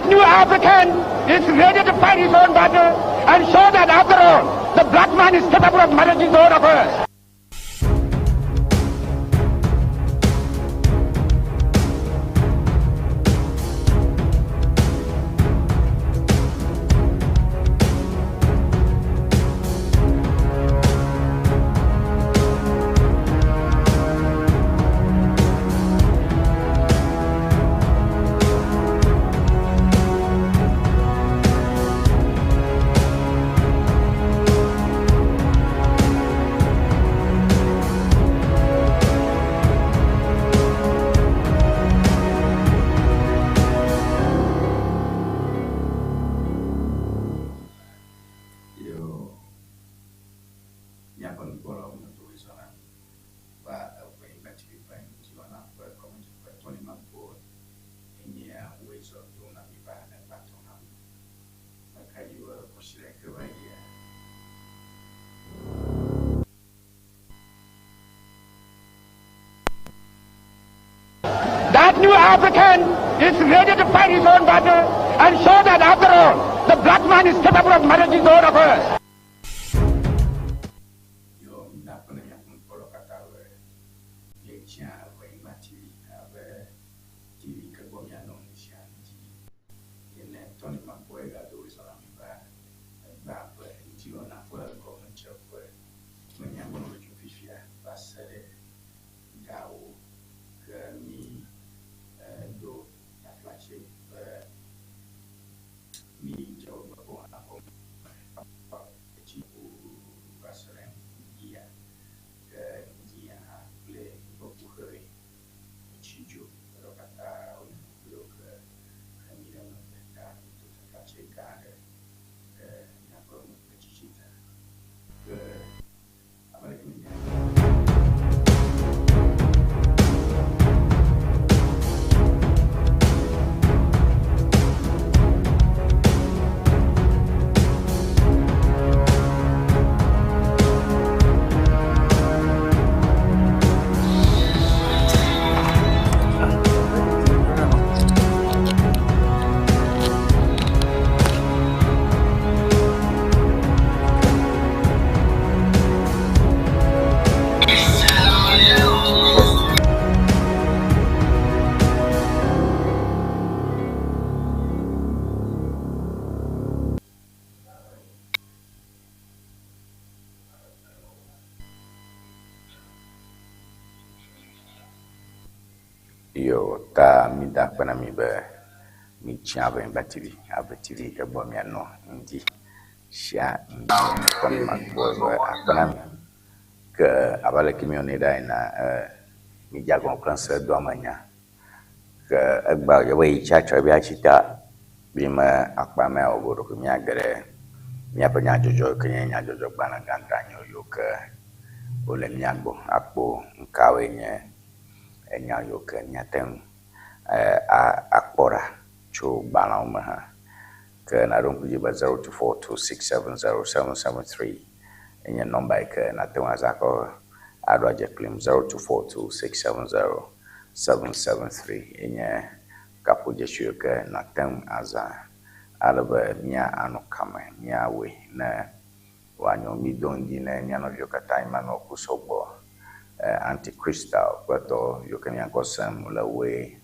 That new African is ready to fight his own battle and show that after all, the black man is capable of managing his own affairs. Yo míaƒe nukpɔlawo me do zɔna va eƒe ŋgbatsi ƒe ŋutiwɔna ƒe gɔmedzeƒe Tony Magboe enyea woe zɔ do na mi va egbatɔ na mi. Meka dzi be kɔsiɖa yi ke va yia. That new African is ready to fight his own battle and show that after all, the black man is capable of managing his own affairs. Yo míakpe ne míaƒe nukpɔlawo katã be míetsia eƒe Nyigba TV abe TV ke gbɔ míanɔ nu sia nu dzi ye ne Tony Magboe gado wòezɔ na mí va egbea ƒe ŋutiwɔna ƒe gɔmedzeƒe. Menya gbɔ nɔ tso fifia va se ɖe gawo ke mí do taflatse be mí dze wo gbe kpɔ gɔme etsi ƒo va se ɖe ŋdia ke ŋdia hã kple ƒe kuxewoe etsi dzo eɖewo katã wonye kuxewo ke he mí ɖe megbe ta mído taflatse gã aɖe ɖe míaƒe megbetsitsi ta ke abe aleke míenya Yo ta mída akpe na mi be mitsi Avenyigba TV, Ave TV ke gbɔ mianɔ ŋdi sia ŋdi Tony Magboe be akpe na mi. Ke abe aleke míewɔnɛ ɖa ena, mídze agɔ kple ŋusẽdoame nya. Ke egbea wòdze be yi tsia tsɔ be atsi ta mi me akpa mea wò go ɖokui míage ɖe míaƒe nyadzɔdzɔ yi ke nye nyadzɔdzɔgbalẽ gãgã yiwo ke wole mía gbɔ akpɔ nukawoe nye enya yiwo ke míate ŋu akpɔ ɖa tso gbalẽawo me hã. Ke naɖo ŋku dzi be 0242670773 enye nɔmba yi ke nàte ŋu azã akɔ aɖo adze kplim. 0242670773 enye kaƒodzesi yiwo ke nàte ŋu azã ale be mía anɔ kame míawɔe ne wòanyo. Mído ŋdi ne mía nɔviwo katã Emmanuel Kusɔgbɔ, Anti-Crystal kple tɔ yiwo ke mía ŋkɔ sem le woe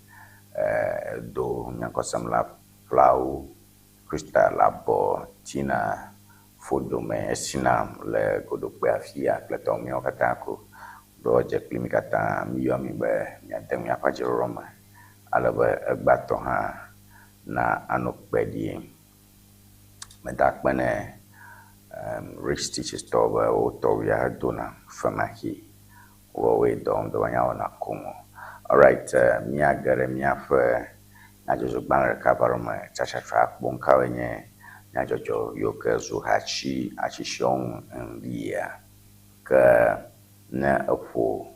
do mía ŋkɔ sem la Flawu, Crystal Abɔ, Tina, Fodome, Esinam le Godokpe afia kple tɔwo míawo katã ko ɖo dze kpli mí katã míyɔ mi be míade míaƒe adzrɔrɔ me ale be egbea tɔ hã na ano kpe ɖi. Meda akpe ne Rich Stitches tɔwo be wotɔ ya dona femaxi wɔwoe dɔ ŋdɔ manya wɔna koŋ o. Alright, míage ɖe míaƒe nyadzɔdzɔgbalẽ ɖeka va ɖo me tsatsatsa akpɔ nukawoe nye nyadzɔdzɔ yiwo ke zu hatsi atsisiɔ ŋu ŋdia. Ke ne eƒo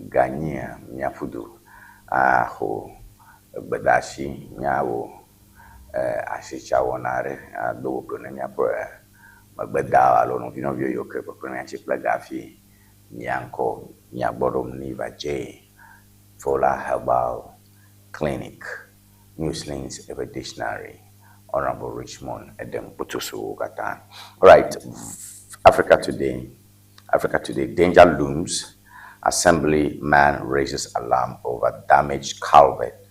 ganyia míaƒu du axɔ gbedeasi míawɔ asitsawɔna aɖe ado boblo ne míaƒe megbedawo alo nɔvinɔviwo yiwo ke kpekpe mía ŋuti kple ga hafi mía ŋkɔ mía gbɔ ɖom ne va dze Fola Herbal Clinic. Newslinks eƒe dictionary, Honourable Richmond Edem Kpotosowo katã. Alright, Africa Today, Africa Today, danger looms, Assemblyman raises alarm over damaged culvert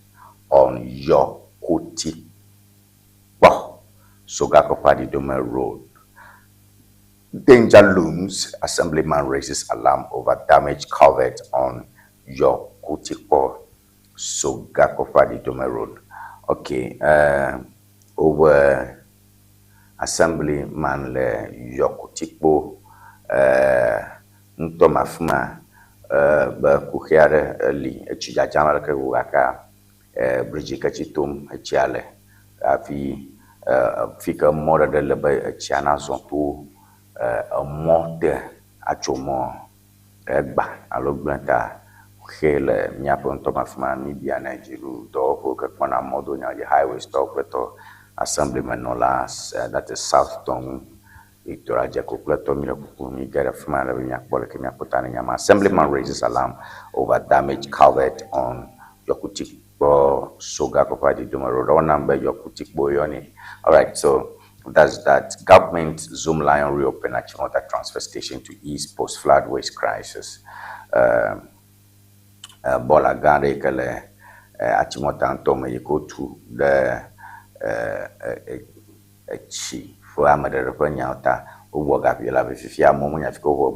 on Yokutikpo Sogakope-Adidome Road. Danger looms, Assemblyman raises alarm over damaged culvert on Yokutikpo Sogakope-Adidome Road. Okay, over Assemblyman le Yokutikpo ŋutɔ me afi ma be kuxi aɖe eli etsi dzadzam aleke wò gake bridge yi ke tsi tom etsia le hafi fi ke mɔ ɖeɖe le be etsia nazɔ to emɔ te atso mɔ egba alo gblẽ ta kuxi le míaƒe ŋutɔ me afi ma míbia ne dziɖuɖudɔwɔƒewo ke kpɔna mɔdonya dzi highways tɔwo kple tɔ assemblymenɔla that is South Tongu Victor Ajeko kple tɔ mi le kuku mi ge ɖe afi ma ale be míakpɔ leke míakpɔ ta ne nya ma. Assemblyman raises alarm over damaged culvert on Yokutikpo Sogakope-Adidome Road. Ewɔ be Yokutikpo yɔnɛ. Alright, so that's that. Government Zoomlion reopen Achimota transfer station to ease post-flood waste crisis. Bɔla gã aɖe yi ke le Achimota ŋutɔ me yi ke wotu ɖe etsi ƒe ameɖeɖe ƒe nyawo ta wowɔ gaƒi elabe fifia amewo menya fi ke woƒe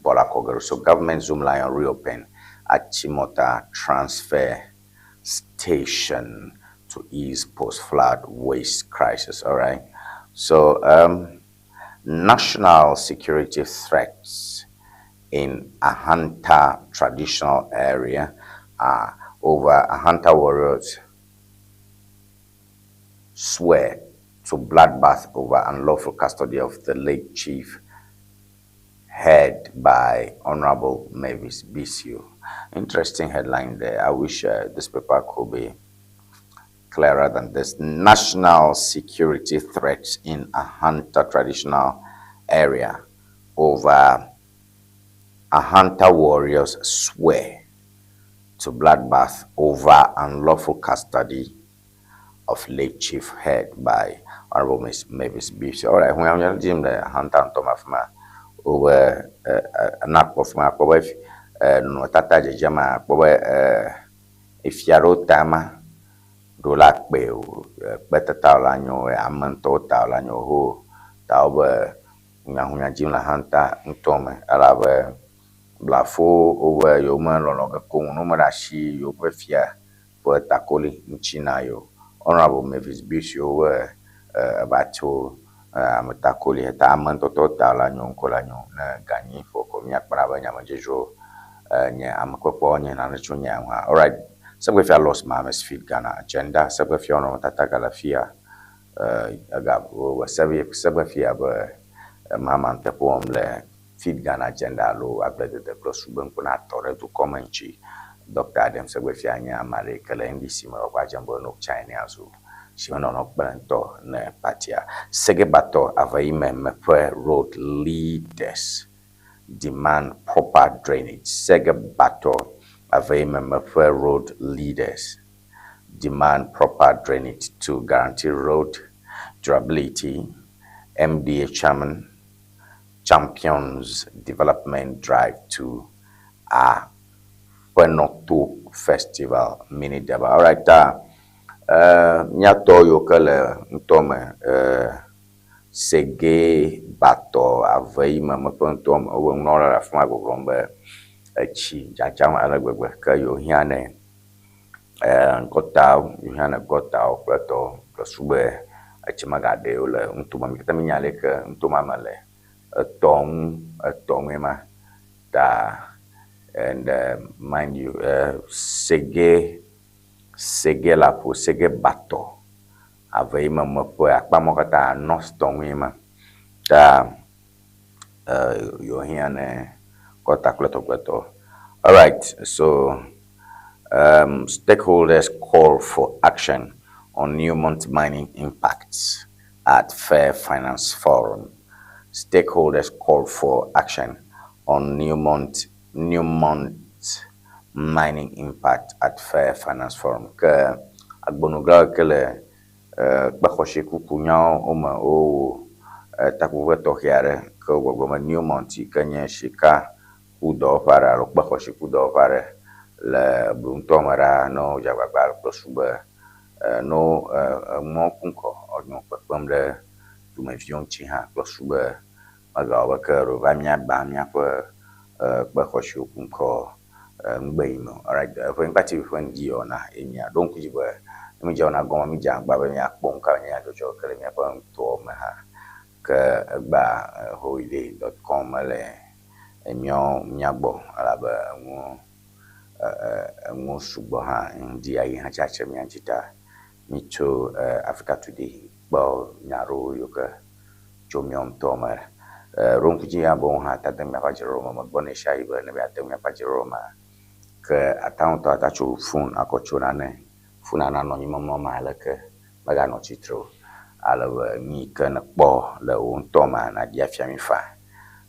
bɔla kɔ ge ɖo. So government Zoomlion reopen Achimota transfer station to ease post-flood waste crisis. All right. So national security threats in Ahanta traditional area are over Ahanta warriors swear to bloodbath over unlawful custody of the late chief head by Honorable Mavis Bissue. Interesting headline there. I wish this paper could be clearer than this. National security threats in Ahanta traditional area over Ahanta warriors swear to bloodbath over unlawful custody of late chief head by Honorable Miss Mavis Bissue. All right, when I'm Jim the Ahanta ŋutɔ me afi ma wobe nakpɔ fi ma akpɔ be nɔnɔmetata dzedzem akpɔ be efia ɖewo ta ma ɖo la kpe o kpetata la nyo ame ŋutɔwo ta la nyo ho ta wobe hunyahunya dzim le Ahanta ŋutɔ me elabe blafo wobe yewo melɔlɔ ge koŋ ne womeɖe asi yewoƒe fia ƒe takoli ŋuti na yewo. Honorable Mavis Bissue wobe eva tso ametakoli ta ame ŋutɔtɔ ta la nyo ŋkɔ la nyo ne ganyi ƒo ko míakpɔna be nyamedzodzro nye amekpekpe nye nane tso nya ŋua. Alright, Segbefia lost Mahama's Feed Ghana agenda. Segbefia nɔnɔmetata gale fia ega Segbefia be Mahama teƒe wɔm le Feed Ghana agenda alo agbledede kple sugbeŋku na tɔ ɖe dukɔ me ŋuti. Dr. Adem Segbefia nye ame aɖe yi ke le NDC me wòva dze be no China zu si menɔnɔ kple ŋutɔ ne partia. Segebatɔ Aveyime Meƒe Road leaders demand proper drainage. Segebatɔ Aveyime Meƒe Road leaders demand proper drainage to guarantee road durability. MDA chairman champions development drive to a Fenoto Festival mini deba. All right, míatɔ yiwo ke le ŋutɔ me Sege Batɔ Aveyime Meƒe ŋutɔ me wobe nunɔla le afi ma gbɔgblɔm be etsi dzadzam ale gbegbe ke yewo hiã ne gɔtawo yewo hiã ne gɔtawo kple tɔwo kple sugbe etsi megaɖe yewo le ŋutome. Mi katã minya ale ke ŋutome me le etɔ ŋu etɔ ŋue ma ta and mind you Sege Sege la ƒo Sege Batɔ Aveyime Meƒe akpamɔ katã North tɔ ŋue ma ta yewo hiã ne gɔta kple tɔ kple tɔ. All right, so stakeholders call for action on Newmont mining impacts at Fair Finance Forum. Stakeholders call for action on Newmont mining impact at Fair Finance Forum. Ke Agbonuglawo yi ke le kpexɔsikuku nyawo me wowɔ takpekpe tɔxɛ aɖe ke wogbɔgblɔ be Newmont yi ke nye sika ku dɔwɔƒe aɖe alo kpexɔsiku dɔwɔƒe aɖe le Bluntɔ me ɖaa ne wodze agbagba kple su be ne wo emɔ ku ŋkɔ enɔ kpekpem ɖe dumeviwo ŋuti hã kple su be megawɔ be ke ɖo va míagbã míaƒe kpexɔsiwo ku ŋkɔ ŋgbe yi me o. Alright, Ʋenyigba TV ƒe ŋdi wɔna ye mia ɖo ŋku dzi be ne mídze wɔna gɔme mídze agbagba be míakpɔ nu ka nye nyadzɔdzɔ ke le míaƒe nutoa me hã. Ke egbea holiday dot com mele míawo mía gbɔ elabe enuwo enuwo sugbɔ hã ŋdi ayi hã tsi atre mía ŋuti ta mítso Africa Today kpɔ nya aɖewo yiwo ke tso míawo ŋutɔ me. Ɖo ŋku dzi hã be wohã ate ŋu míaƒe adzeɖoɖo me. Megblɔ nɛ ɣesiaɣi be ne be yeate ŋu míaƒe adzeɖoɖo mea, ke ate ŋu ŋutɔ ate atso fon akɔ tso nane. Fona nanɔ anyimɔmlɔ me aleke meganɔ tsitre o. Ale be nu yi ke nèkpɔ le wò ŋutɔ mea, nàɖi afia mí faa.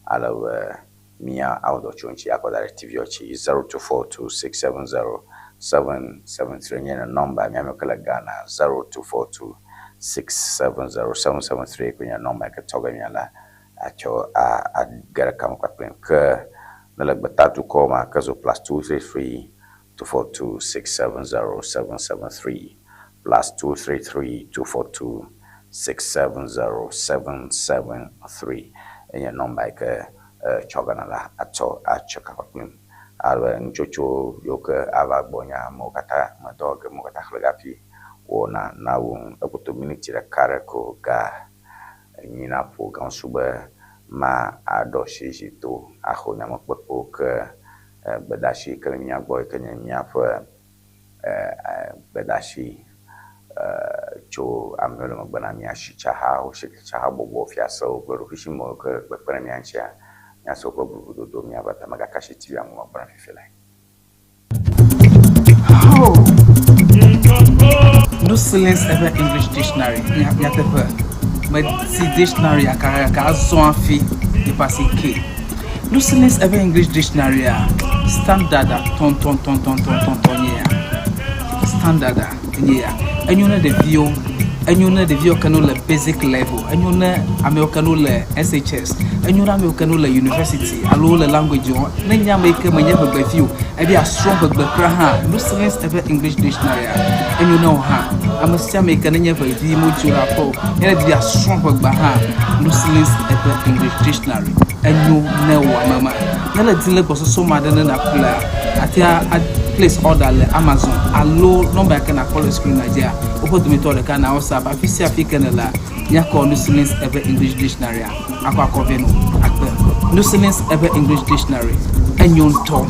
Ale be mía awɔ dɔ tso eŋuti akɔ da ɖe TV dzi. 0242 670 773 nye nɔmba mía me ke le Ghana. 0242 670 773 koe nye nɔmba yi ke tɔ ge míala atsɔ age ɖe kame kpakple. Ke ne le gbetadukɔwo mea, ke zu plus 233 242 670 773 plus 233 242 670 773 enye nɔmba yi ke tsɔ ge nala atsɔ atse ka kpakple. Ale nutsotso yiwo ke ava gbɔ nye amewo katã medɔ ge amewo katã xlẽ ge hafi wɔna na wo. Ekpɔtɔ miniti ɖeka ɖe ko ga enyi naƒo gaŋsu be ma aɖɔ shi zi to axɔ nyamekpekpewo ke gbedeasi yi ke le mía gbɔ yi ke nye míaƒe gbedeasi tso amewo le megbe na mía sitsahawo, sitsahabɔbɔ, fiasewo kple ɖokuisimewo ke kpekpe ɖe mía ŋutia, míase woƒe bubudodo míaƒe tamegakasi TV ŋu megblɔm fifi lae. Oh. No silence ever English dictionary. Nyateƒe. Meti dictionary akakaka azɔ hafi nipa si ke. No silence ever English dictionary a standard a tɔntɔntɔntɔntɔntɔn nye ya. Standard a nye ya. Enyo ne ɖeviwo, enyo ne ɖeviwo ke no le basic level, enyo ne amewo ke no le SHS, enyo ne amewo ke no le university alo wole language wɔm. Ne nye ame yi ke menye ʋegbevi o, ebe yeasrɔ̃ ʋegbe kura hã, no silence ever English dictionary a enyo ne wò hã. Ame sia ame yi ke nenye ʋevi modzo le aƒe o, ne edi be yeasrɔ̃ ʋegbea hã, no silence ever English dictionary enyo ne wò ame ma. Ne le di le gbɔsɔsɔ ma ɖe ne nàƒlea, àte a place order le Amazon alo nɔmba yi ke nàkpɔ le screen dzia, woƒe dometɔ ɖeka na WhatsApp. Afi sia afi ke nèlea, míakɔ Nusilis eƒe English Dictionary akɔ akɔ vɛ nɔ akpe. Nusilis eƒe English Dictionary enyo ŋutɔ.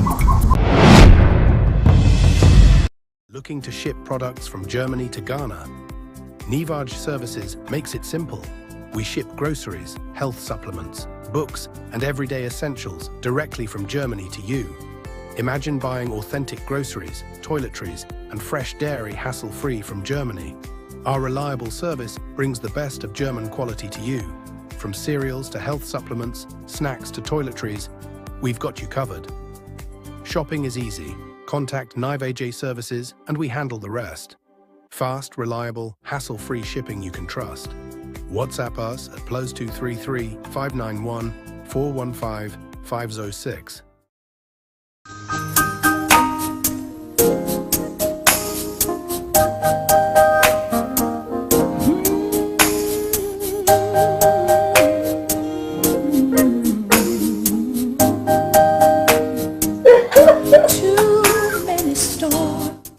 Looking to ship products from Germany to Ghana? Nivaj Services makes it simple. We ship groceries, health supplements, books, and everyday essentials directly from Germany to you. Imagine buying authentic groceries, toiletries, and fresh dairy hassle-free from Germany. Our reliable service brings the best of German quality to you. From cereals to health supplements, snacks to toiletries, we've got you covered. Shopping is easy. Contact Nivaj Services and we handle the rest. Fast, reliable, hassle-free shipping you can trust. WhatsApp us at +233 591 415 506.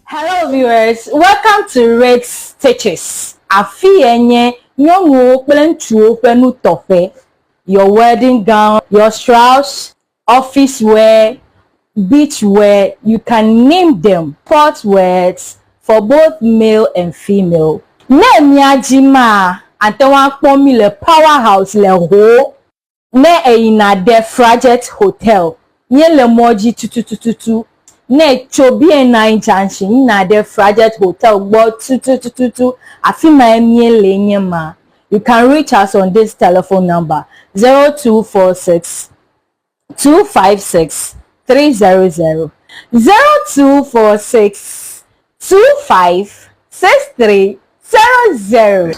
Hello viewers, welcome to Red Stitches. Afi ye nye nyɔnuwo kple ŋutsuwo ƒe nutɔƒe. Your wedding gown, your shrouds, office wear, beach wear, you can name them. Sport wears for both male and female. Ne mía dzi maa, ate ŋu akpɔ mí le Power House le Ho. Ne èyina ɖe Frajet Hotel, míele mɔ dzi tutututu. Ne ètso BNI Junction yina ɖe Frajet Hotel gbɔ tutututu, afi mae míele nye ma. You can reach us on this telephone number 0246 256 300 0246 25 6300.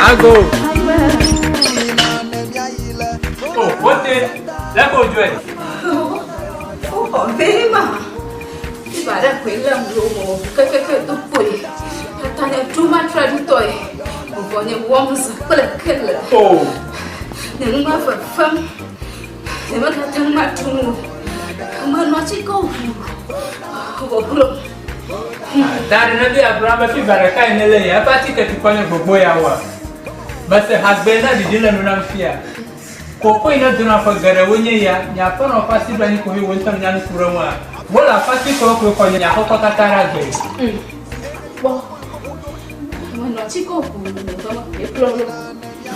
Ago. Oh, wote, lẹ́kọ̀ọ́ ojú ẹ̀. Ó bema. Ibara kwela mlomo kekeke tukwe. Tatane tuma tradutoy. Ubonye womza kule kele. Oh. Nenuma fam. Nema katang matumu. Manwa chiko. Oboklo. Dari na bi Abraham fi baraka inele ya ba ti teti kɔnye gbogbo ya wa. Bese hagbe na didi le nu nam fia. Koko ina dona fɔ gɛrɛ wo nye ya, nya fɔ nɔ fasi bla ni kohe wo ntɔ nya nu ku ɖe ŋua. Wo le afasi kɔ koe kɔ nya kɔkɔ katã ɖe agbe. Bo. Manwa chiko. Eplolo.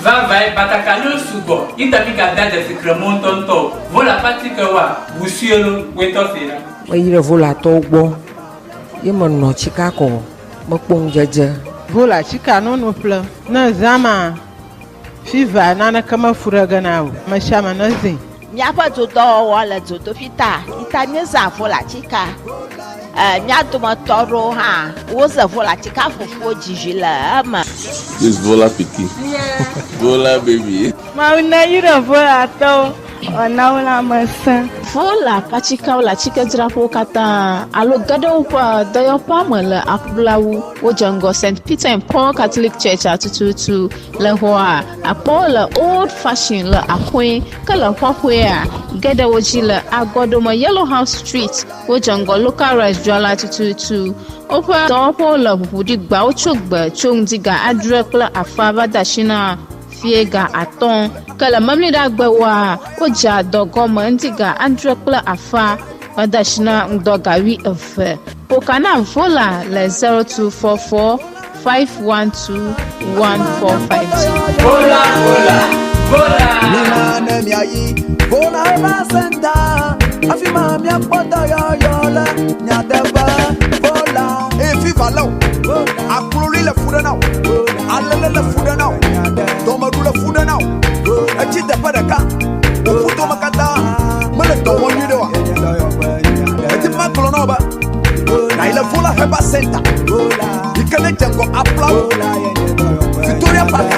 Vavae batakaliwo sugbɔ ita mi gada dzesi kremo ŋutɔŋutɔ o. Wo le afasi ke wa wusue lo woetɔ se la. Meyi ɖe Volatɔwo gbɔ ye menɔ tsika kɔ mekpɔ ŋudzedze. Vola tsika nono ƒlem. Ne zã ma fiva naneke mefu ɖe ge na o. Ame sia ame ne zĩ. Míaƒe dodɔwɔwɔ le dzodoƒi ta ita míezã volatsika. Mía dometɔ aɖewo hã woze volatsika fufuwo dzizi le eme. This Vola pikin. Vola baby. Mawu ne yi ɖe Volatɔwo wòana wo lãmesẽ. Vola ƒe le atikedzraƒewo katã alo ge ɖe woƒe dɔyɔƒea me le aƒulawu. Wodze ŋgɔ St. Peter and Paul Catholic Church atututu le xɔa akpɔwo le old fashion le aƒe ke le xɔƒea ge ɖe wo dzi le agɔdome Yellow House Street wodze ŋgɔ local rice dzrala tututu. Woƒe dɔwɔƒewo le ʋuʋu ɖi gba wotso gbe tso ŋdi ga adre kple afa va de asi na fie ga atɔ̃ ke le memleɖagbewoa wodzea dɔ gɔme ŋdi ga adre kple afa va de asi na ŋdɔ ga wuieve. Ƒoka na Vola le 0244 512 1452. Vola, vola, vola. Mina ne miayi Vola Herbal Center. Afi ma miakpɔ dɔyɔyɔ le nyateƒe. Vola. Eye fiva lé o. Akloli le fu ɖe na o. Alele le fu ɖe na o. Dɔmeɖu le fu ɖe na o. Etsi teƒe ɖeka. Wò ƒutome katã mele dɔ wɔm nyuie ɖe oa. Eti magblɔ na wò be nayi le Vola Herbal Center yi ke ne dze ŋgɔ aplawo Victoria Park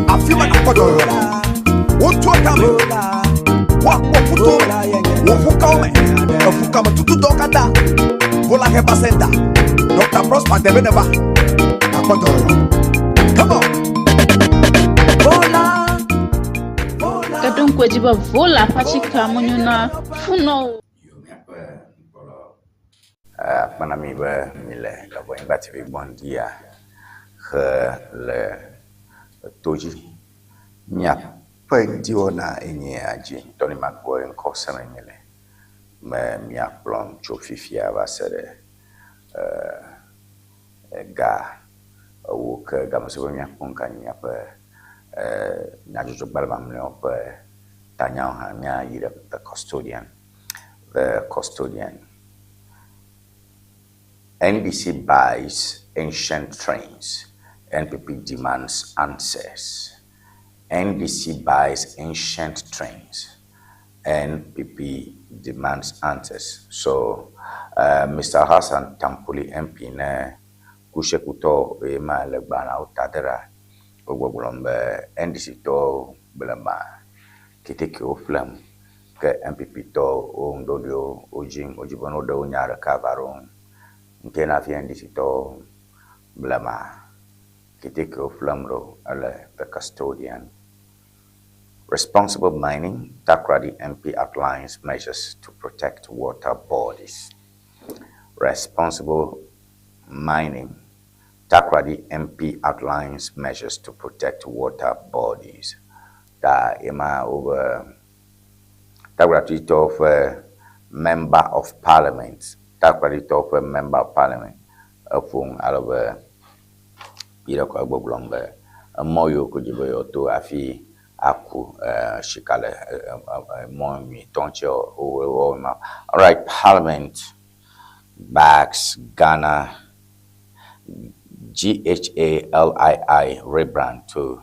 afi ma nakpɔ dɔyɔyɔ le. Wotua kame. Woakpɔ ƒuto me. Wò ƒukawo me. Eƒukame tututɔwo katã. Vola Herbal Center. Dr. Prosper Debe neva. Nakpɔ dɔyɔyɔ. Come on. Vola. Ke ɖo ŋku edzi be Vola ƒe atsika menyo na funɔwo. Míaƒe nukpɔlɔ akpana mi be mi le Lɔbɔnyigba TV gbɔ ŋdia he le to dzi. Míaƒe ŋdiwɔna enye ya dzi Tony Makpɔ ŋkɔ seme mi le. Me miakplɔm tso fifia va se ɖe ga ewo ke game si be míakpɔ ŋka nye míaƒe nyadzɔdzɔgbalẽ mamlɛawo ƒe tanyawo hã míayi ɖe The Custodian. The Custodian. NDC buys ancient trains. NPP demands answers. NDC buys ancient trains. NPP demands answers. So, Mr. Hassan Tampuli MP ne kusekutɔ eye ma le gbalẽawo ta de ɖa. Wogbɔgblɔm be NDC tɔwo blema ketekewo ƒlem ke NPP tɔwo wo ŋuɖoɖoewo wodzi wodzi be ne woɖe wo nya ɖeka va ɖo ŋu. Nke na hafi NDC tɔwo blema ketekewo ƒlem ɖo ele The Custodian. Responsible mining, Takoradi MP outlines measures to protect water bodies. Responsible mining, Takoradi MP outlines measures to protect water bodies. Ta ema over Takoradi tɔwo member of parliament. Takoradi tɔwo member of parliament. Eƒo nu ale be yi ɖe kɔ egbɔgblɔm be emɔ yiwo ko dzi be yewoato hafi Aku shika le mɔ nyuitɔ ŋuti wowɔ ma. Alright, Parliament backs Ghana GHALII rebrand to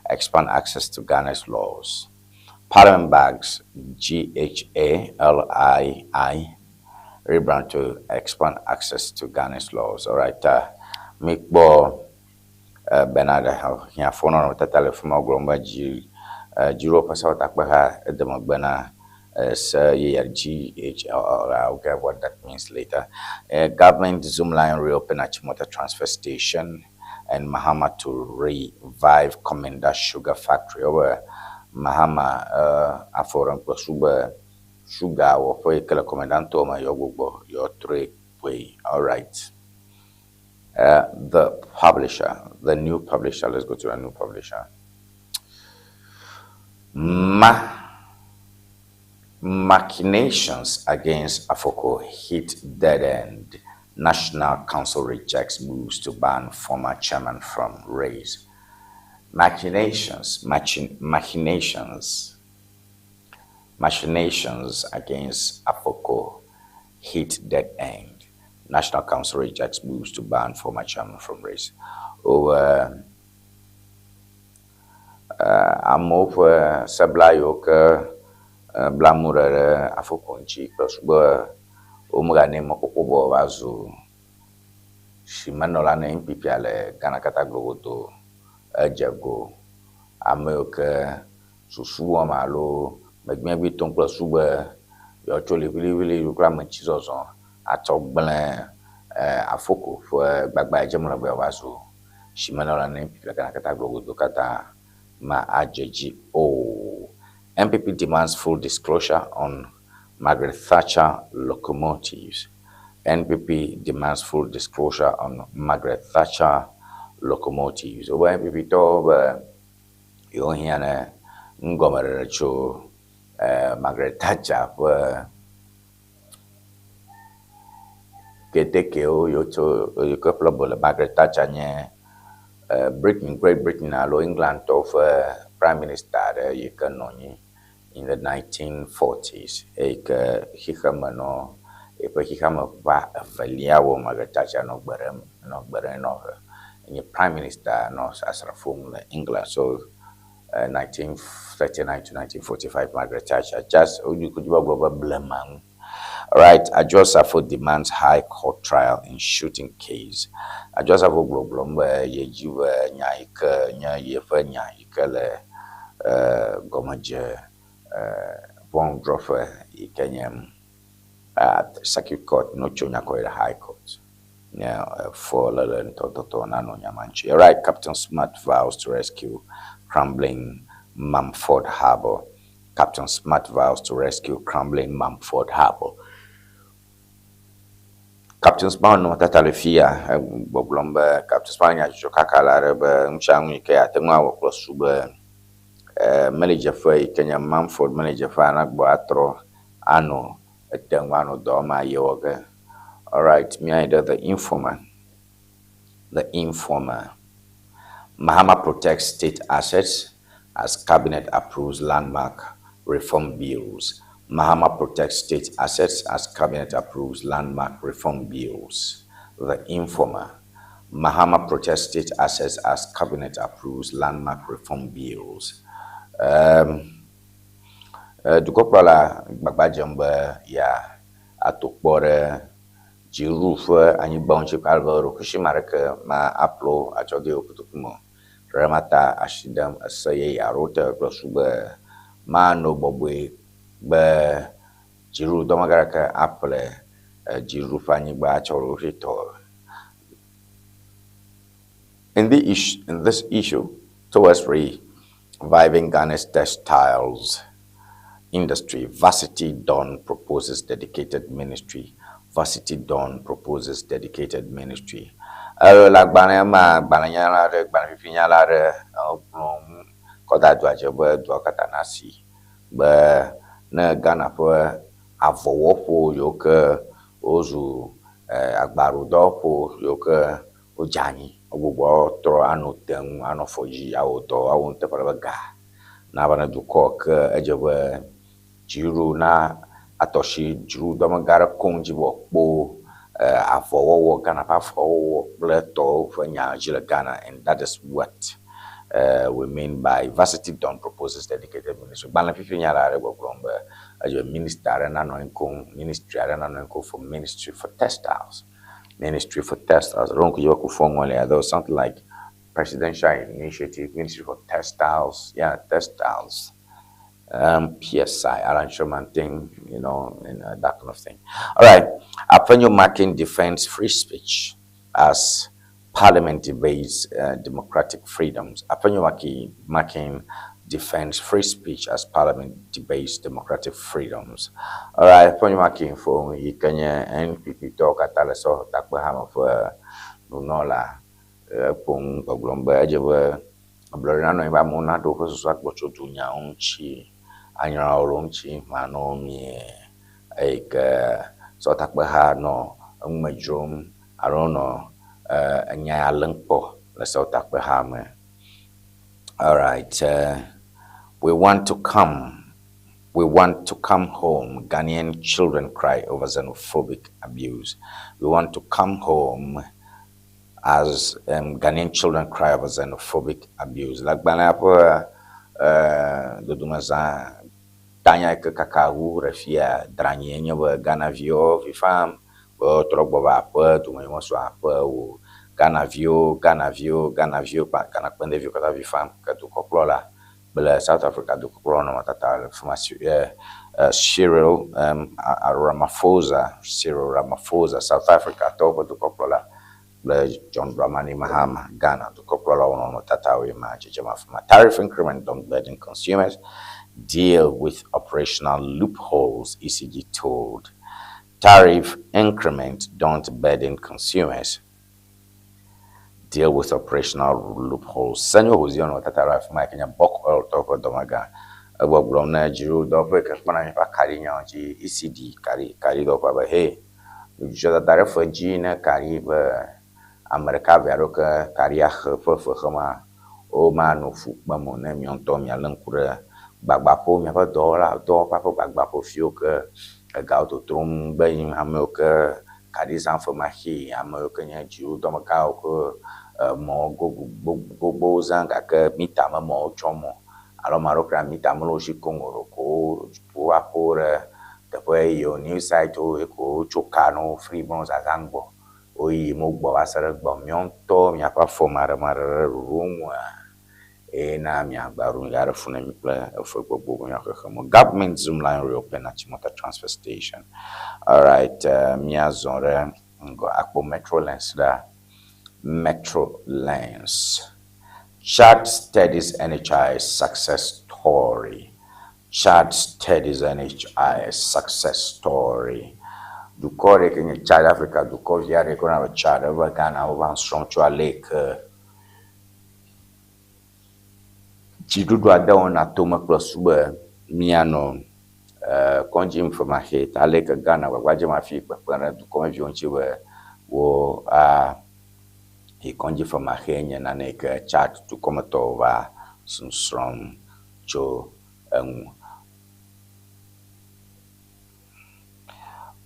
expand access to Ghana's laws. Parliament backs GHALII rebrand to expand access to Ghana's laws. Alright, mikpɔ bena ɖe hiãfo nɔnɔmetata le fi ma wogblɔm be dzi dziɖuɖu ƒe sewɔtakpeha ede megbe na se yeye GHLL. I'll get what that means later. Government Zoomlion reopen Achimota transfer station and Mahama to revive Komenda Sugar Factory. Wobe Mahama afɔ ɖem kple su be sugar wɔƒe yi ke le Komenda ŋutɔ me yewo gbugbɔ yewo trɔe kpoe. Alright. The publisher, the new publisher. Let's go to the new publisher. Machinations against Afoko hit dead end. National Council rejects moves to ban former chairman from race. Machinations, machinations, machinations against Afoko hit dead end. National Council rejects moves to ban former chairman from race. Over amewo ƒe sebla yiwo ke bla nu ɖe ɖe afɔku ŋuti kple su be womeganɛ mɔkpɔkpɔ be wòava zu simenɔla ne NPP le Ghana katã globodo edze go. Ame yiwo ke susu wɔm alo megbegbee tom kple su be yewoatso liʋiliʋili kple ameŋuti zɔzɔ atsɔ gblẽ afɔku ƒe gbagba dzem le be yewoava zu simenɔla ne NPP le Ghana katã globodo katã ma adze dzi o. NPP demands full disclosure on Margaret Thatcher locomotives. NPP demands full disclosure on Margaret Thatcher locomotives. Wobe NPP tɔwo be yewo hiã ne ŋgɔmeɖeɖe tso Margaret Thatcher ƒe ketekewo yiwo tso yi ke ƒle be le Margaret Thatcher nye Britain, Great Britain alo England tɔwo ƒe prime minister aɖe yi ke nɔ anyi in the 1940s eyi ke xexeme nɔ eƒe xexeme ʋa evelia wɔ Margaret Thatcher nɔ gbe ɖem nɔ gbe ɖem nɔ nye prime minister nɔ asrafo le England. So 1939 to 1945, Margaret Thatcher just you could gblɔ be blema ŋu. Right, Adwoa Safo demands high court trial in shooting case. Adwoa Safo gblɔgblɔm be yedzi be nya yi ke nye yeƒe nya yi ke le gɔmedze ʋɔnudrɔ̃ƒe yi ke nye circuit court no tso nya kɔ yi ɖe high court. Nye fɔ lele ŋutɔtɔtɔ nanɔ nya ma ŋuti. Right, Captain Smart vows to rescue crumbling Mumford Harbour. Captain Smart vows to rescue crumbling Mumford Harbour. Captain Smart nɔ tata le fia gbɔgblɔm be Captain Smart nya dzidzɔ kaka la ɖe be ŋutsia ŋu yi ke ate ŋu awɔ kple su be melidzeƒe yi ke nye Mumford melidzeƒea nagbɔ atrɔ anɔ ete ŋu anɔ dɔ ma ye wɔ ge. Alright, míayi ɖe The Informer. The Informer. Mahama protects state assets as cabinet approves landmark reform bills. Mahama protects state assets as cabinet approves landmark reform bills. The Informer. Mahama protects state assets as cabinet approves landmark reform bills. Dukɔkplɔla gbagba dzem be ya ato kpɔ ɖe dziɖuɖu ƒe anyigba ŋuti ale be ɖokuisi ma ɖeke ma aƒlo atsɔ de yewo kotoku me o. Ɖe ta asi dem ese yeye aɖewo te kple su be manɔ bɔbɔe be dziɖuɖu dɔmegã ɖeke aƒle dziɖuɖu ƒe anyigba atsɔ ɖokuisi tɔ. In this issue, towards reviving Ghana's textiles industry, Varsity Dawn proposes dedicated ministry. Varsity Dawn proposes dedicated ministry. Le agbalẽ ma agbalẽnyala aɖe agbalẽfifinyala aɖe gblɔ kɔ da dua dze be dua katã nasi be ne Ghana ƒe avɔwɔƒo yiwo ke wozu agbaɖodɔwɔƒo yiwo ke wodze anyi wogbugbɔ trɔ anɔ te ŋu anɔ fɔ dzi awɔ dɔ awɔ nuteƒe ale be ga Nava ne dukɔ ke edze be dziɖuɖu na atɔ asi dziɖuɖudɔmegã aɖe koŋ dzi be wòakpɔ avɔwɔwɔ, Ghana ƒe avɔwɔwɔ kple etɔwo ƒe nya dzi le Ghana and that is what we mean by Varsity Dawn proposes dedicated ministry. Gbalẽ fifi nya la ɖe gbɔgblɔm be edze be minister aɖe nanɔ anyi koŋ, ministry aɖe nanɔ anyi koŋ for ministry for textiles. Ministry for textiles. Ɖo ŋku dzi be Kufuor ŋɔlia, there was something like presidential initiative, ministry for textiles, yeah, textiles. PSI, Alan Sherman thing, you know, and that kind of thing. All right. Afenyo Markin defends free speech as Parliament debates democratic freedoms. Afenyo Markin defends free speech as Parliament debates democratic freedoms. All right, Afenyo Markin fo yi ke nye NPP tɔwo katã le sewɔtakpehame ƒe nunɔla eƒo nu gbɔgblɔm be edze be ablɔɖe nanɔ anyi be amewo naɖo woƒe susu agblɔ tso dunyawo ŋuti, anyrawo ŋuti manɔ mie eyi ke sewɔtakpeha nɔ enume dzrom alo nɔ enya ya lém kpɔ le sewɔtakpeha me. All right, we want to come. We want to come home. Ghanaian children cry over xenophobic abuse. We want to come home as Ghanaian children cry over xenophobic abuse. Le agbalẽa ƒe dodomezã tanya yi ke kaka wu ɖe fia dranyi nye be Ghanaviwo vi fam be wotrɔ gbɔ va aƒe dome mesu aƒe o. Ghanaviwo, Ghanaviwo, Ghanaviwo kple Ghana kpeɖeviwo katã vi fam ke dukɔkplɔla kple South Africa dukɔkplɔla nɔnɔmetata le fi ma Cyril Ramaphosa, Cyril Ramaphosa, South Africa tɔwo ƒe dukɔkplɔla kple John Dramani Mahama, Ghana dukɔkplɔlawo nɔnɔmetatawoe ma dzedzem afi ma. Tariff increment don't burden consumers, deal with operational loopholes, ECG told. Tariff increment don't burden consumers, deal with operational loopholes. Senyo Hozio nɔnɔmetata ɖe afi ma yi ke nye Bulk Oil tɔwo ƒe dɔmegã. Egbɔgblɔm ne dziɖuɖudɔwɔƒe yi ke kpɔna míaƒe akaɖinyawo dzi, ECD kaɖi kaɖidɔwɔƒea be hey, dzidzɔdada ɖe fe dzi ne kaɖi be ame ɖeka eve aɖewo ke kaɖia xe ƒe fexema womanɔ fu kpem o ne miawo ŋutɔ mialé ŋku ɖe gbagbaƒewo, miaƒe dɔwɔla dɔwɔƒea ƒe gbagbaƒe fiwo ke egawo totrom gbe yim, ame yiwo ke kaɖi zãm femaxee, ame yiwo ke nye dziɖuɖudɔmegãwo ke emɔ gbogbowo zãm gake mita me mɔwo tsɔm o alo ame aɖewo kura mita mele wo si koŋ o ɖeko wova ƒo wo ɖe teƒe yiwo new site wo ko wotso ka na wo free be wo zazãm gbɔ. Woyi mo gbɔ va se ɖe gbɔ. Miawo ŋutɔ miaƒe afɔ maɖemaɖe ɖe ɖoɖo ŋua eye na miagba ɖu ga ɖe fu na mi kple efe gbogbo be miaxɔ xexeme. Government Zoomlion reopen Achimota transfer station. All right, miazɔ ɖe ŋgɔ akpɔ Metro Lens ɖa. Metro Lens. Chad studies NHI success story. Chad studies NHI success story. Dukɔ ɖe ke nye Chad Africa dukɔ vi aɖe ke woyɔna be Chad eva Ghana wova srɔ̃m tso ale yi ke dziɖuɖu ade wɔna tome kple su be míanɔ kɔdzi femaxee ta ale yi ke Ghana gbagba dzem hafi kpekpem ɖe dukɔmeviwo ŋuti be wo a yi kɔdzi femaxee nye nane yi ke Chad dukɔmetɔwo va srɔ̃m tso eŋu.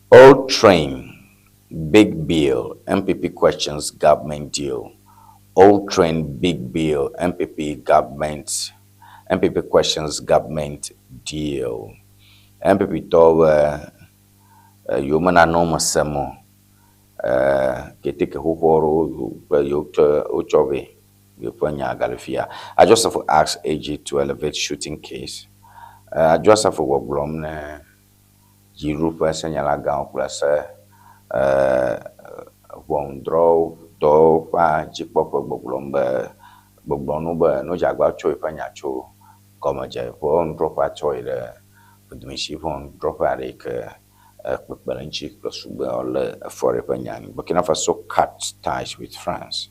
Old train, big bill, NPP questions government deal. Old train, big bill, NPP government, NPP questions government deal. NPP tɔwo be yewo mena ne wome sem o. Keteke xoxo aɖewo be yewo wotsɔ vɛ. Yewoƒe nya gale fia. Adwoa asks AG to elevate shooting case. Adwoa gbɔgblɔm ne dziɖuɖu ƒe senyalagãwo kple se ʋɔnudrɔ̃dɔwo ƒe dzikpɔƒe gbɔgblɔm be gbɔgblɔm no be nudzagba tso yeƒe nya tso gɔmedze ʋɔnudrɔ̃ƒea tsɔ yi ɖe Ʋedumisi ʋɔnudrɔ̃ƒe aɖe yi ke kpekpe ɖe ŋuti kple sugbe le efɔ ɖe eƒe nya nu. Burkina Faso cut ties with France.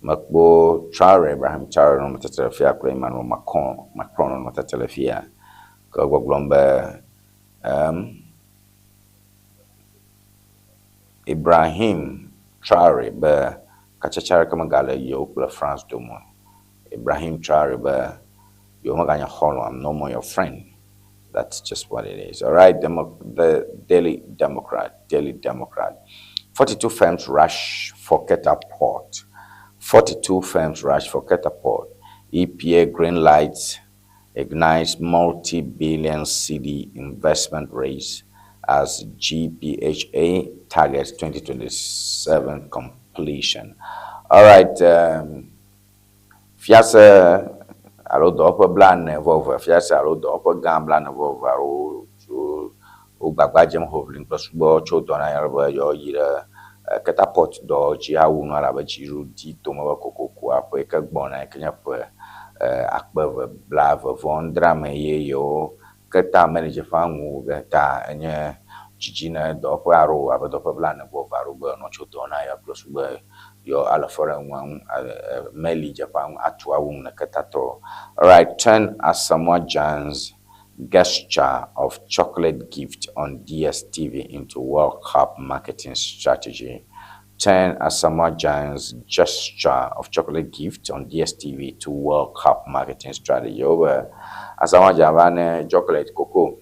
Mekpɔ Traore Ibrahim Traore nɔnɔmetata le fia kple Emmanuel Macron Macron nɔnɔmetata le fia ke gbɔgblɔm be Ibrahim Traore be katsatsa ɖeke megale yewo kple France dome o. Ibrahim Traore be Yewomeganye xɔlɔ̃, I'm no more your friend. That's just what it is. All right, Demo the Daily Democrat, Daily Democrat. 42 firms rush for Keta Port. 42 firms rush for Keta Port. EPA green lights ignites multi-billion cedi investment race as GPHA targets 2027 completion. All right. Um, fiase alo dɔwɔƒe blaene-vɔ-eve, fiase alo dɔwɔƒe gã blaene-vɔ-eve alo wo gbagba dzem hoʋlim kple sugbɔ tso dɔ na ale be yewoayi ɖe Keta Port dɔ dzi awu nu elabe dziɖuɖu tome be kokokoa ƒe yi ke gbɔna yi ke nye ƒe 2025 me ye yewo Keta manager ƒe aŋu ge ta enye dzidzi ne dɔwɔƒe aɖewo abe dɔwɔƒe blaene-vɔ-eve aɖewo be nɔ tso dɔ na yewo kple sugbɔ yewo ale fɔ ɖe nua ŋu meli dzeƒea ŋu atu awu nu ne Ketatɔwo. Alright, turn Asamoah Gyan's gesture of chocolate gift on DSTV into World Cup marketing strategy. Turn Asamoah Gyan's gesture of chocolate gift on DSTV to World Cup marketing strategy. Wobe Asamoah Gyan va ne chocolate koko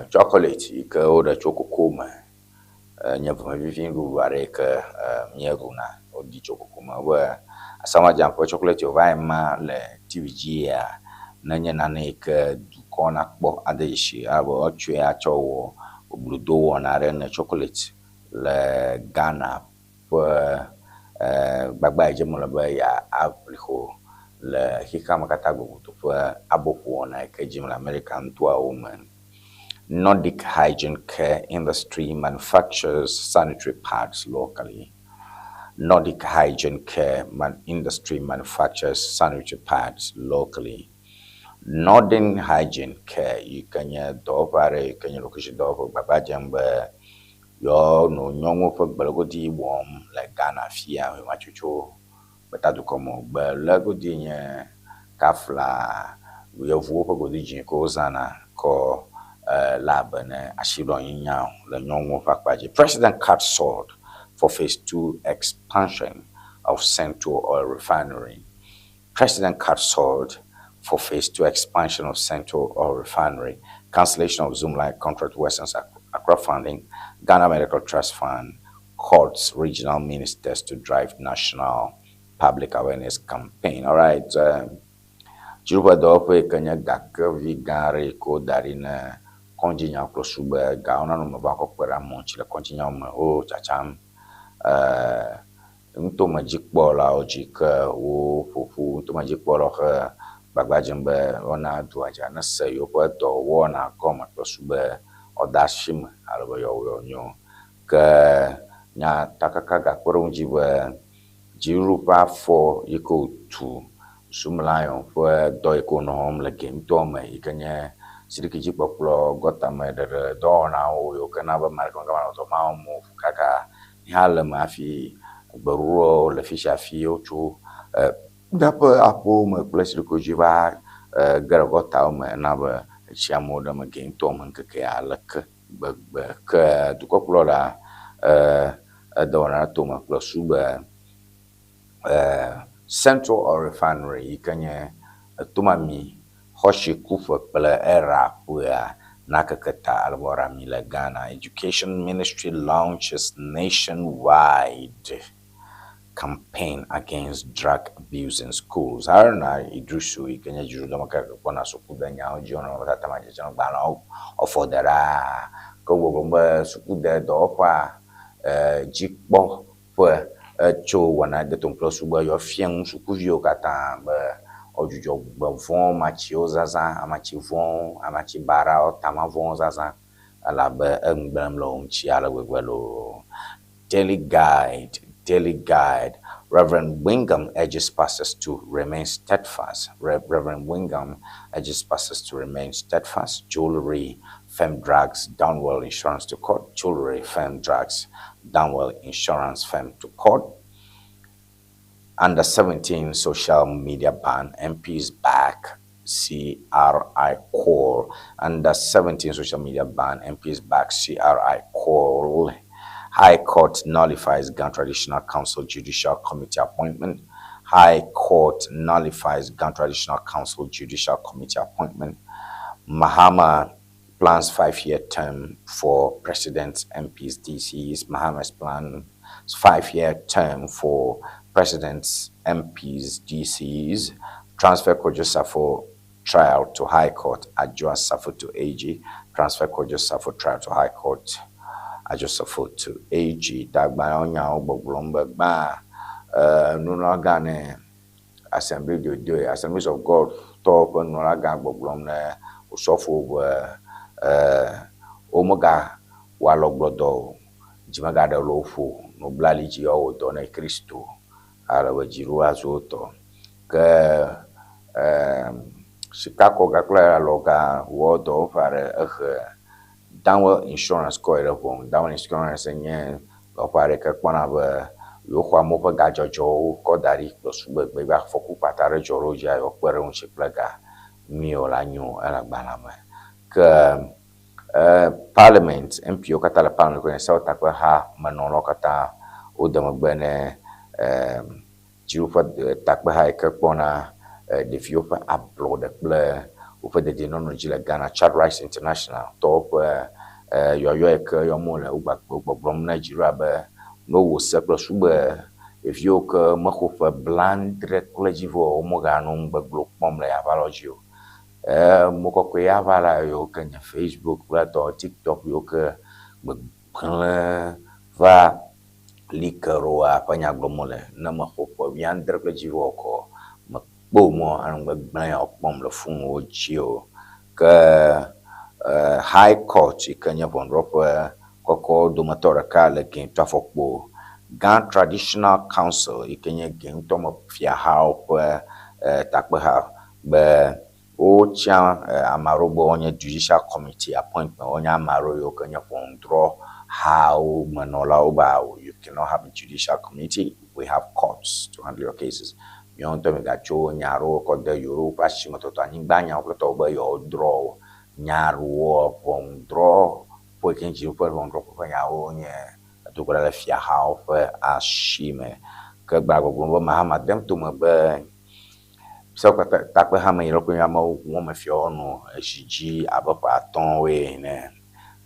chocolate yi ke woɖe tso koko me nye vemevivi nuɖuɖu aɖe yi ke míeɖuna woɖi tso koko me. Wobe Asamoah Gyan ƒe chocolate wòva yi ma le TV dzi ya nenye nane yi ke dukɔ nakpɔ ade dzesi abe woatsɔe atsɔ wɔ bludowɔna aɖe ne chocolate le Ghana ƒe gbagba yi dzem wole be yeaʋli ho le xexea me katã gogoto ƒe aboƒowɔna yi ke dzim le Amerika nutoawo me. Nordic Hygiene Care Industry manufactures sanitary pads locally. Nordic Hygiene Care man Industry manufactures sanitary pads locally. Northern Hygiene Care yi ke nye dɔwɔƒe aɖe yi ke nye ɖokuisi dɔwɔƒe gbagba dzem be yewoanɔ nyɔnuwo ƒe gbelegodi wɔm le Ghana fia matsotso gbetadukɔ me. Gbelegodi nye kafla yevuwo ƒe godi dzi ke wozãna kɔ le abe ne asiɖɔnyinya le nyɔnuwo ƒe akpa dzi. President cut sod for phase 2 expansion of Sentuo Oil Refinery. President cut sod for phase 2 expansion of Sentuo Oil Refinery. Cancellation of Zoomlion contract Western Accra funding. Ghana Medical Trust Fund courts regional ministers to drive national public awareness campaign. All right. Dziɖuƒe dɔwɔƒe yi ke nye gakevi gã aɖe yi ke woda ɖi ne kɔdzinyawo kple sugbe gawo nanɔ me va kɔ kpe ɖe amewo ŋuti le kɔdzinyawo me wo tsatsam nutomedzikpɔlawo dzi ke woƒoƒu nutomedzikpɔlawo he gbagba dzem be woana dua dza ne se yewoƒe dɔwɔna gɔme kple sugbe woade asi me ale be yewoawɔ nyo. Ke nyatakaka gakpe ɖe ŋuti be dziɖuɖu ƒe afɔ yi ke wotu Zoomlion ƒe dɔ yi ke wonɔ wɔm le Gɛntɔ me yi ke nye siriki dzikpɔkplɔ gɔtame ɖeɖe dɔwɔnawo yiwo ke na be ame aɖeke megava nɔ dɔ ma wɔm o kaka hã le eme hafi gbeɖuɖɔwo le fi sia fi wotso míaƒe aƒewo me kple sirikiwo dzi va ge ɖe gɔtawo me ena be etsi amewo ɖe eme Gɛntɔ me ŋkeke aleke gbegbe ke dukɔkplɔla edɔwɔna ɖe tome kple sugbe Sentuo Oil Refinery yi ke nye tomami xɔsikuƒe kple era ƒea nakeke ta ale be woaɖe ami le Ghana. Education Ministry launches nationwide campaign against drug abuse in schools. Haruna Iddrisu yi ke nye dziɖuɖudɔmekeke kpɔna sukudenyawo dzi wonɔ tata ma dzedzem gbalẽwo efɔ da ɖaa ke wogbɔgblɔm be sukude dɔwɔƒea dzikpɔƒe etso wɔna detom kple sugbe yewoafia nu sukuviwo katã be woadzudzɔ gbe vɔ̃ amatsiwo zazã, amatsi vɔ̃wo, amatsi baɖawo, tama vɔ̃wo zazã elabe enu gblẽm le wo ŋuti ale gbegbe loo. Daily Guide, Daily Guide. Reverend Wingham urges pastors to remain steadfast. Reverend Wingham urges pastors to remain steadfast. Jewelry firm drags Downwell Insurance to court. Jewelry firm drags Downwell Insurance firm to court. Under 17 social media ban, MPs back CRI call. Under 17 social media ban, MPs back CRI call. High Court nullifies Ghana Traditional Council Judicial Committee appointment. High Court nullifies Ghana Traditional Council Judicial Committee appointment. Mahama plans five-year term for presidents, MPs, DCs. Mahama's plans five-year term for presidents, MPs, DCs. Transfer Kwadwo Safo trial to High Court. Adwoa Safo to AG. Transfer Kwadwo Safo trial to High Court. Adwoa Safo to AG. Dagba onyawo gbɔgblɔm be gbã nunɔlagã ne Assembly de Dieu, Assemblies of God tɔwo ƒe nunɔlagã gbɔgblɔm ne osɔfowo be womega wɔ alɔgblɔdɔ o, dzi megaɖe le wo ƒo o, ne wobla ali dzi woawɔ dɔ ne Kristo ale be dziɖuɖu azu wo tɔ. Ke sikakɔga kple alɔga wɔ dɔwɔƒe aɖe ehe Downwell Insurance kɔ yi ɖe ʋɔnu. Downwell Insurance nye dɔwɔƒe aɖe ke kpɔna be yewoxɔ amewo ƒe gadzɔdzɔwo kɔ da ɖi kple sugbegbe be afɔku kpata aɖe dzɔ ɖe wo dzia, yewoakpe ɖe wo ŋuti kple ga nyuie wòle anyo ele agbalẽa me. Ke Parliament, MP-wo katã le parliament kple sewɔtakpeha menɔlawo katã wode megbe ne dziɖuƒe takpeha yi ke kpɔna ɖeviwo ƒe ablɔɖe kple woƒe dedienɔnɔ dzi le Ghana, Child Rights International tɔwo ƒe yɔyɔ yi ke yɔm wole wogbɔgblɔm na dziɖuɖua be ne wowɔ se kple sugbe ɖeviwo ke mexɔ ƒe blaadre kple dzivɔ o, womeganɔ nu gbegblẽwo kpɔm le aʋalɔ dzi o. Mɔ kɔkɔe aʋala yiwo ke nye Facebook kple tɔ TikTok yiwo ke gbegblẽ va like ɖoa ƒe nya gblɔm wole. Ne mexɔ ƒe wuiadre kple dzivɔ kɔ mekpɔ mɔ anu gbegblẽ yawo kpɔm le fonuwo dzi o. Ke High Court yi ke nye ʋɔnudrɔ̃ƒe kɔkɔ dometɔ ɖeka le Gɛ̃tɔafɔkpo. Ghana Traditional Council yi ke nye Gɛ̃ŋutɔ me fiahawo ƒe takpeha be wotsia ame aɖewo be wonye Judicial Committee appointment, wonye ame aɖewo yiwo ke nye ʋɔnudrɔ̃hawo menɔlawo be awo you cannot have a judicial committee, we have courts to handle your cases. Miawo ŋutɔ migatso nya aɖewo kɔ de yewo ƒe asimetɔtɔ anyigbanyawo kple tɔwo be yewoadrɔ̃ nya aɖewo ʋɔnudrɔ̃ƒe ke dzi woƒe ʋɔnudrɔ̃ƒe ƒe nyawo nye edogo ɖa le fiahawo ƒe asime. Ke gba gbɔgblɔm be Mahama dem tome be Sewɔtakpehame yi ɖe amewo ŋu fiawo nɔ ezi dzi abe ƒe atɔ̃woe ene.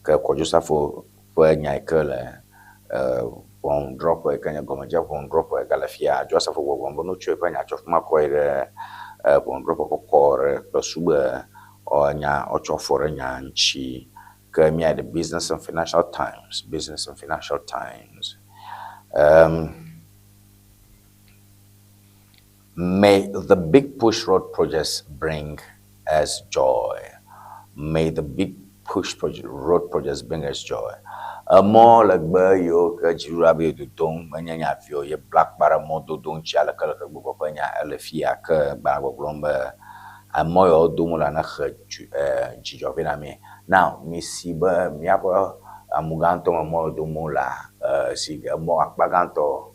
Ke Kwadwo Safo ƒe nya yi ke le ʋɔnudrɔ̃ƒe yi ke nye gɔmedze ʋɔnudrɔ̃ƒe gale fia Adwoa Safo gbɔgblɔm be ne wotsɔ eƒe nya tsɔ fi ma kɔ yi ɖe ʋɔnudrɔ̃ƒe kɔkɔ ɖe kple sugbe nya wotsɔ fɔ ɖe nya ŋuti. Ke míayi ɖe Business and Financial Times, Business and Financial Times. May the Big Push Road projects bring us joy. May the Big Push project, Road projects bring us joy. Emɔ legbe yiwo ke dziɖuɖua be dodom menye nya vi o ye bla akpa ɖe mɔdodo ŋuti aleke leke gbogbo ƒe nya ele fia ke gbalẽ gbɔgblɔm be emɔ yawo dom wole ne he dzidzɔ vɛ na mi. Now mi si be míaƒe amugãtɔ me mɔ yawo dom wolea si emɔ akpa gãtɔ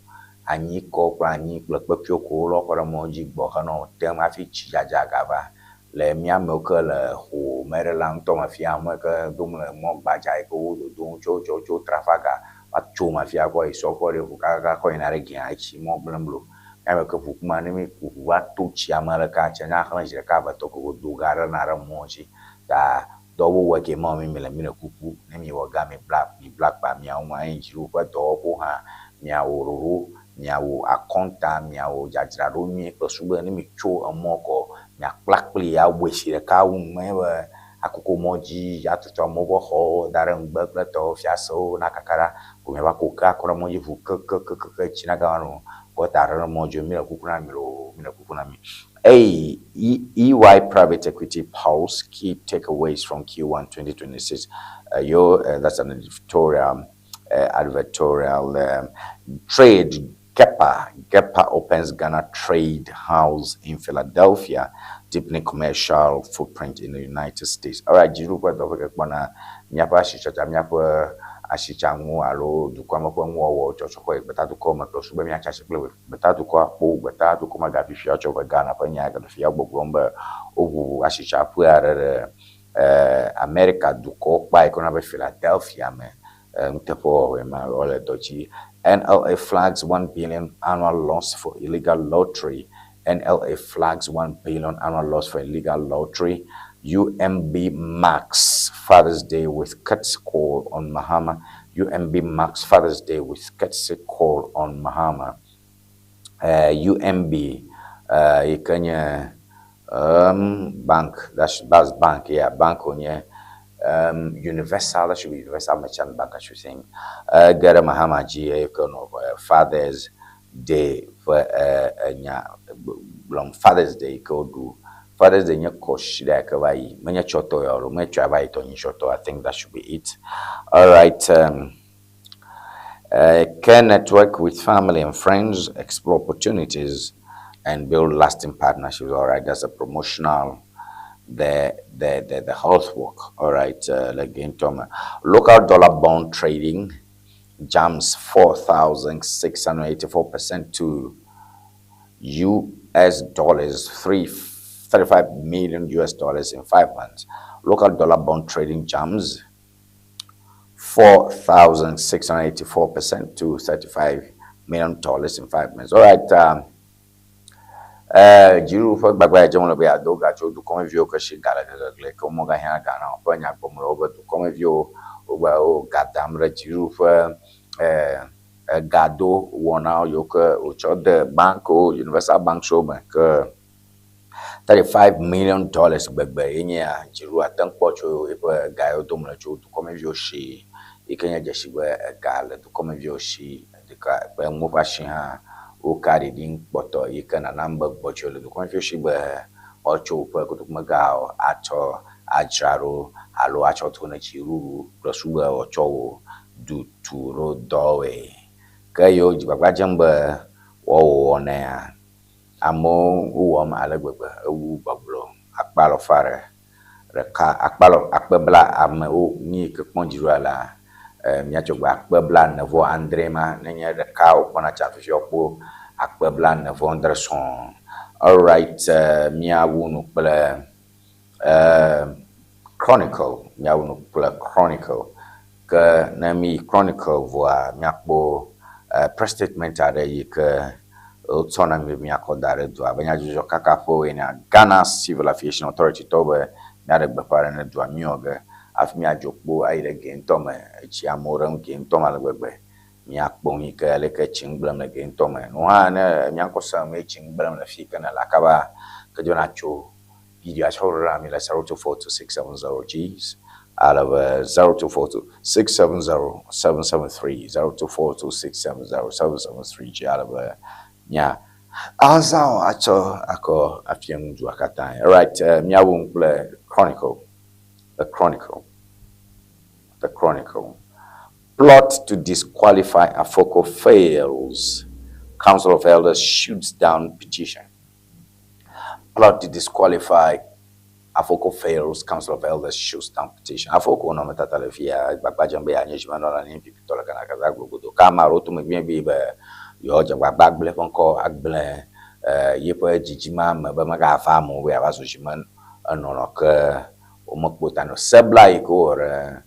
anyikɔ kple anyi kple kpekpewo ko wolɔ kɔ ɖe mɔ dzi gbɔ henɔ tem hafi tsi dzadza gava le mía amewo ke le xo me ɖe la ŋutɔ me fia ame ke dom le mɔ gbadza yi ke wo dodom tso tso tso Trafalgar va tso me fia kɔ yi sɔ kɔ ɖe ʋu kakaka kɔ yina ɖe Gɛ̃a etsi mɔ gblẽm lo. Mía ame ke ʋu kuma ne mi ku ʋu va to tsia me ɖeka tsia nya xlẽ zi ɖeka eve etɔ̃ ko do gã ɖe na ɖe mɔ dzi ta dɔ wowɔe ke ma mi le mi le kuku ne mi wɔ gã mi bla mi bla kpa miawo ŋu eye dziɖuɖu ƒe dɔwɔƒewo hã miawɔ ɖoɖo miawɔ akɔnta miawɔ dzadzraɖo nyuie kple sugbe ne mi tso emɔ kɔ miakpla kpli awɔe si ɖeka wu me be akoko mɔ dzi atutu amewo ƒe xɔwo da ɖe ŋgbe kple tɔwo fiasewo na kaka ɖa ko miava ko ke akɔ ɖe mɔ dzi ʋu kekekeke tsi nagava nɔ gɔta ɖe ɖe mɔ dzi mi le kuku na mi loo mi le kuku na mi. A EY Private Equity Pulse key takeaways from Q1 2026. That's an editorial, advertorial. Trade GEPA. GEPA opens Ghana Trade House in Philadelphia, deepening commercial footprint in the United States. All right, dziɖuɖu ƒe dɔwɔƒe ke kpɔna míaƒe asitsatsa, míaƒe asitsaŋu alo dukɔa me ƒe nuwɔwɔ tsɔtsɔ kɔ yi gbetadukɔ me kple su be míatsi asi kple gbetadukɔa kpo gbetadukɔ megafifia tsɔ ve Ghana ƒe nya gale fia gbɔgblɔm be woʋu asitsaƒe aɖe ɖe Amerika dukɔ kpa yi ke woyɔna be Philadelphia me. Nuteƒewɔwɔe ma wole dɔ dzi. NLA flags 1 billion annual loss for illegal lottery. NLA flags 1 billion annual loss for illegal lottery. UMB marks Father's Day with courtesy call on Mahama. UMB marks Father's Day with courtesy call on Mahama. UMB yi ke nye bank, that's, that's bank, yeah, bank wònye Universal, that should be Universal Merchant Bank, I should think. Ge ɖe Mahama dzi eye ke nɔ Father's Day ƒe enya gblɔm. Father's Day yi ke woɖu. Father's Day nye kɔsiɖa yi ke va yi. Menye tsɔtɔ ya o, menye tsɔa va yi tɔ nyi tsɔtɔ. I think that should be it. All right. Care network with family and friends, explore opportunities and build lasting partnerships. All right, that's a promotional the health work. All right, like Tom. Local dollar bond trading jumps 4,684% to US dollars 335 million US dollars in 5 months. Local dollar bond trading jumps 4,684% to $35 million in 5 months. All right. Dziɖuɖu ƒe gbagba ya dzem le be yeado ga tso dukɔmeviwo ke si ga le gegegle ke womegahiã ga na o ƒe nya gblɔm le wobe dukɔmeviwo wogba wo ga dam ɖe dziɖuɖu ƒe egado wɔnawo yiwo ke wotsɔ de bankiwo Universal Bank wo me ke $35 million gbegbe ye nye ya dziɖuɖu ate ŋu kpɔ tso eƒe ga yiwo dom le tso dukɔmeviwo si yi ke nye dzesi be ega le dukɔmeviwo si ɖeka kple nuwo ƒe asi hã woka ɖiɖim kpɔtɔ yi ke nanam be gbɔdzɔe le dukɔmeviwo si be woatsɔ woƒe kotokumegawo atsɔ adzra ɖo alo atsɔ to ne dziɖuɖu kple sugbe woatsɔ wo du tu ɖo dɔwoe. Ke yiwo gbagba dzem be woawɔ nea amewo wowɔm ale gbegbe ewu gbɔgblɔ akpa alɔfa ɖe ɖeka akpa akpe bla amewo nu yi ke kpɔm dziɖuɖua la míatsɔ gbe akpe bla ene vɔ adre ma nenye ɖeka wokpɔna tsa fifia wokpɔ akpe bla ene vɔ adre sɔŋ. Alright, míawu nu kple Chronicle, míawu nu kple Chronicle. Ke ne mi Chronicle vɔa míakpɔ press statement aɖe yi ke wotsɔ na mi be míakɔ da ɖe dua abe nyadzɔdzɔ kaka ƒe ene. Ghana Civil Aviation Authority tɔwo be míaɖe gbeƒã ɖe ne dua míwɔ ge hafi míadzo kpo ayi ɖe ge ŋutɔ me. Etsi amewo ɖe ŋu ge ŋutɔ me ale gbegbe. Míakpɔ nu yi ke aleke tsi ŋu gblẽm le ge ŋutɔ me. Nu hã ne míakɔ se me tsi ŋu gblẽm le fi yi ke ne le akaba ke dzona tso video atsɔ ɖo mi le 0242670 Gs out of 0242670773 0242670773 G out of nya azã atsɔ akɔ afia nu dua katã. Alright, míawu nu kple Chronicle, the Chronicle, the Chronicle. Plot to disqualify Afoko fails. Council of Elders shoots down petition. Plot to disqualify Afoko fails. Council of Elders shoots down petition. Afoko nɔ metata le fia gbagba dzem be yeanye zimenɔla ne NPP tɔ le Ghana kaka glogodo. Ke ame aɖewo tome gbẽ bi be yewoadze gbagba agblẽ eƒe ŋkɔ agblẽ yeƒe dzidzimea me be megava amewo be yeava zu zimenɔnɔ ke womekpɔ ta nɛ o. Se bla yi ke wowɔ ɖe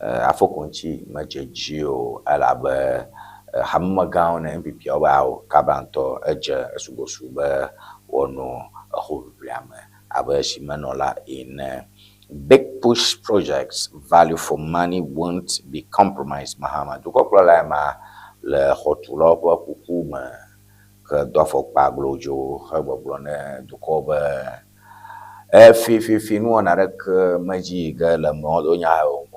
Afoko ŋuti medze dzi o elabe hamemegãwo ne NPP be awo kaba ŋutɔ edze esugosu be woanɔ exoʋiʋlia me abe zimenɔla ene. Big push projects value for money won't be compromised Mahama. Dukɔkplɔla ma le xɔtulawo ƒe kuku me ke do afɔkpa glodzo hegbɔgblɔ ne dukɔ be efififi nuwɔna aɖeke medzi yi ge le mɔdonya o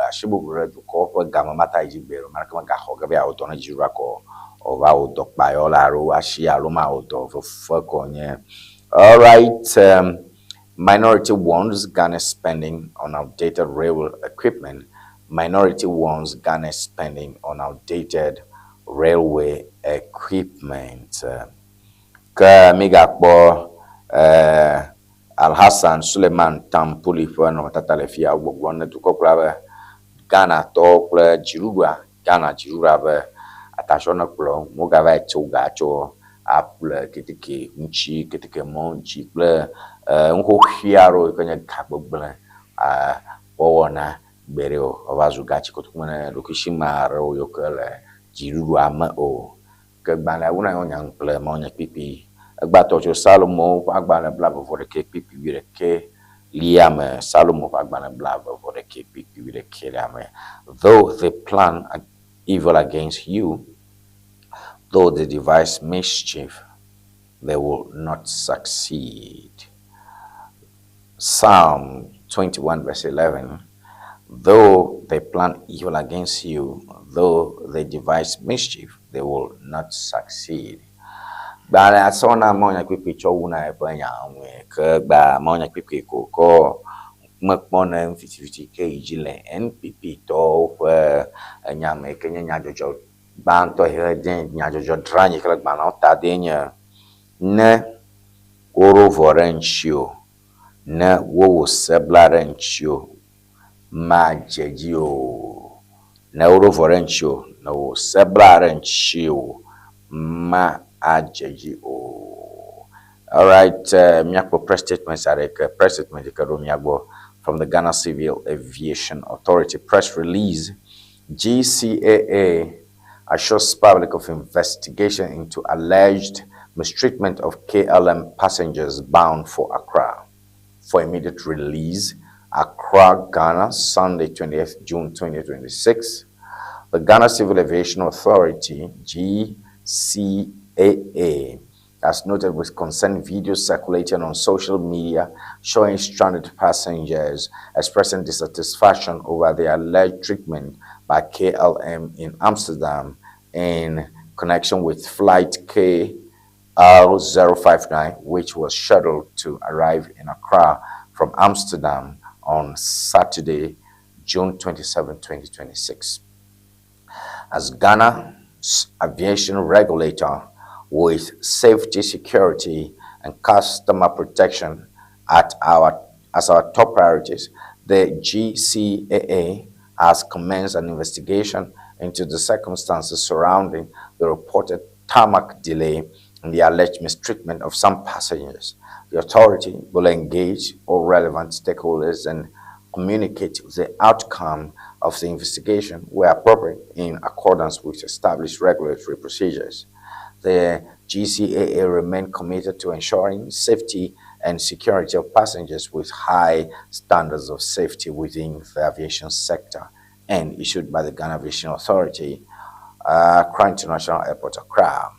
asi bubu ɖe dukɔ ƒe game mata yi dzi gbe ɖo ame megaxɔ ge be yeawɔ dɔ ne dziɖuɖua kɔ wòva wɔ dɔ kpayɔ la alo asi alo mawɔ dɔ fefe kɔ nye. All right. Minority warns Ghana spending on outdated rail equipment. Minority warns Ghana spending on outdated railway equipment. Ke migakpɔ Alhassan Suleiman Tampuli ƒe nɔnɔmetata le fia gbɔgblɔm ne dukɔkplɔla be Ghanatɔwo kple dziɖuɖua Ghana dziɖuɖua be atasɔ ne kplɔ wogava yi tso ga tso aƒle keteke ŋuti keteke mɔ ŋuti kple nu xoxoe aɖewo yi ke nye ga gbegblẽ wɔwɔna. Gbeɖe o, woava zu gatsi kotoku me ne ɖokuisime aɖewo yiwo ke le dziɖuɖua me o. Ke gbalẽa wuna yewo nya ŋkple mawunyakpukpui. Egbãtɔ tso Salomo ƒe agbalẽ blaeve-vɔ-ɖekɛ kpukpui wuiɖekɛ lia me. Salomo ƒe agbalẽ blaeve-vɔ-ɖekɛ kpukpui wuiɖekɛ lia me. Though they plan evil against you, though they devise mischief, they will not succeed. Psalm 21 verse 11 Though they plan evil against you, though they devise mischief, they will not succeed. Gbalẽa sɔ na mawunyakpukpui tsɔ wuna eƒe nya ŋue ke gba mawunyakpukpui ko kɔ mekpɔne fitifiti ke yi dzi le NPP tɔwo ƒe enya me yi ke nye nyadzɔdzɔ gbãtɔ yi ke dze nyadzɔdzɔ dranyi yi ke le gbalẽawo ta dee nye ne woɖo vɔ ɖe ŋutiwò, ne wowɔ se bla ɖe ŋutiwò, madze edzi o. Ne woɖo vɔ ɖe ŋutiwò, ne wowɔ se bla ɖe ŋutiwò, madze edzi o. Alright, míakpɔ press statement aɖe yi ke press statement yi ke ɖo mía gbɔ from the Ghana Civil Aviation Authority press release. GCAA assures public of investigation into alleged mistreatment of KLM passengers bound for Accra. For immediate release, Accra, Ghana, Sunday, 20th June 2026. The Ghana Civil Aviation Authority, GCAA, has noted with concern videos circulating on social media showing stranded passengers expressing dissatisfaction over their alleged treatment by KLM in Amsterdam in connection with flight KL059, which was scheduled to arrive in Accra from Amsterdam on Saturday, June 27, 2026. As Ghana's aviation regulator with safety, security, and customer protection at our, as our top priorities, the GCAA has commenced an investigation into the circumstances surrounding the reported tarmac delay and the alleged mistreatment of some passengers. The authority will engage all relevant stakeholders and communicate the outcome of the investigation where appropriate in accordance with established regulatory procedures. The GCAA remain committed to ensuring safety and security of passengers with high standards of safety within the aviation sector and issued by the Ghana Aviation Authority, Accra International Airport, Accra.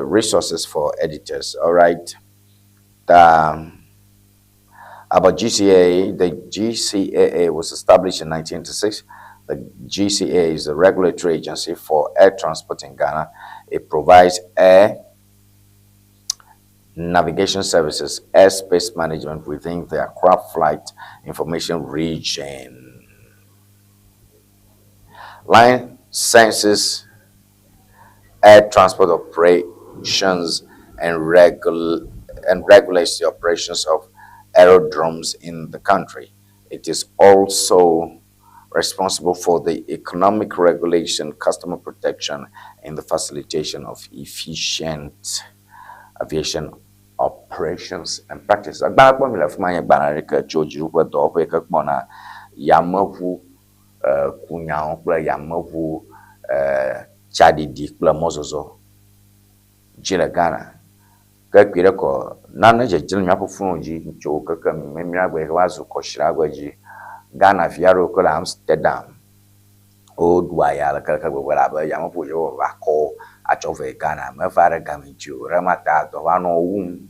Resources for editors, all right. About GCAA, the GCAA was established in 1986. The GCAA is the regulatory agency for air transport in Ghana. It provides air navigation services, airspace management within the Accra Flight Information Region. Licenses air transport operations and, regul and regulates the operations of aerodromes in the country. It is also responsible for the economic regulation, customer protection, and the facilitation of efficient aviation operations and practices. Agbalẽ kpɔm le afi ma nye gbalẽ aɖe ke tso dziɖuƒe dɔwɔƒe yi ke kpɔna yameʋu kunyawo kple yameʋu tsaɖiɖi kple mɔzɔzɔ dzi le Ghana. Ke kpui ɖe kɔ nane dzedzem le míaƒe foniwo dzi tso keke míagbe yi ke va zu kɔsiɖagbe dzi. Ghana vi aɖewo ke le Amsterdam woɖua ya le keke gbegbe elabe yameʋu yi wova kɔ atsɔ vɛ Ghana meva ɖe game dzi o. Ɖe ema ta dɔ va nɔ wo wum.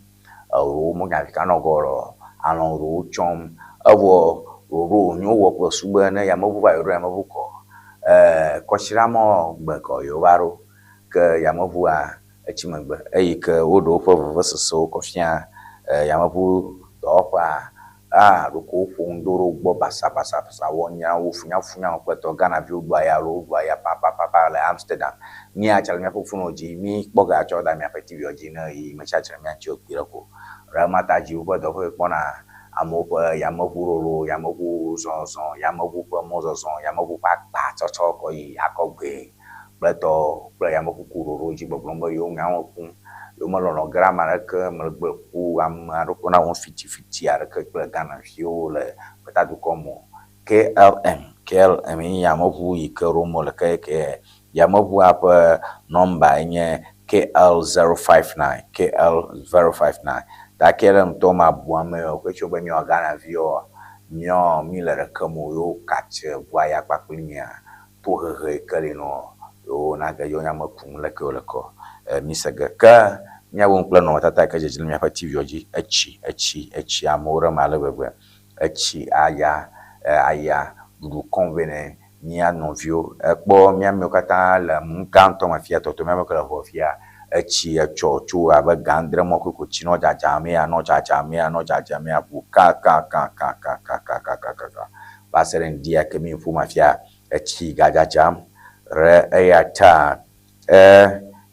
Eɖewo menya fi ka nɔ gɔ alɔ ɖewo tsɔm. Evɔ ɖoɖo wònye wowɔ kple susu be ne yameʋu va yewoɖo yameʋu kɔ kɔsiɖa mɔ gbe kɔ yewo va ɖo. Ke yameʋua etsi megbe eyi ke woɖe woƒe vevesesewo kɔ fia yameʋu dɔwɔƒea a ɖeko woƒo nu do ɖe wo gbɔ basabasabasa wɔ nyawo funyafunya kple tɔ Ghanaviwo ɖua ya alo woɖua ya papapapa le Amsterdam. Míatsa le míaƒe foniwo dzi míkpɔ ga tsɔ da míaƒe TV dzi ne ɣeyiɣi metsi atre mía ŋuti o kpui ɖe ko. Ɖe ema ta dziɖuƒe dɔwɔƒe kpɔna amewo ƒe yameʋuɖoɖo, yameʋu zɔzɔ, yameʋu ƒe mɔzɔzɔ, yameʋu ƒe akpa tsɔtsɔ kɔ yi akɔgbee kple tɔ kple yameʋukuɖoɖo dzi gbɔgblɔm be yewo nyawo kum, yewo melɔlɔ ge ɖe ame aɖeke megbe ku ame aɖeke na wɔm fitifiti aɖeke kple Ghanaviwo le gbetadukɔ me o. KLM, KLM ye nye yameʋu yi ke ɖom wole ke ke yameʋua ƒe nɔmba ye nye KL059, KL059. Ta KLM tɔwo mabu ame o, ke tso be míawɔ Ghana viwoa, míawɔ mí le ɖeke me o, yewo katse ʋua ya kpakple mía tohehe yi ke li nɔ yewo na ge yewo nya me kum leke wo lekɔ e mi se ge. Ke míawo ŋu kple nɔnɔmetata yi ke dzedze le míaƒe TV-wo dzi, etsi, etsi, etsi amewo ɖe eme ale gbegbe. Etsi aya, e aya ɖuɖu kɔm vɛ ne mía nɔviwo. Ekpɔ mía amewo katã le nu gãtɔ me fia, tɔtɔ mía amewo ke le ʋɔ fia. Etsi etsɔ tso abe ga adre mɔ koe tsi nɔ dzadzam ya, nɔ dzadzam ya, nɔ dzadzam ya ƒo kakakakakakakakakaka va se ɖe ŋdi ya ke mi ƒom afia etsi gadzadzam ɖe eya ta e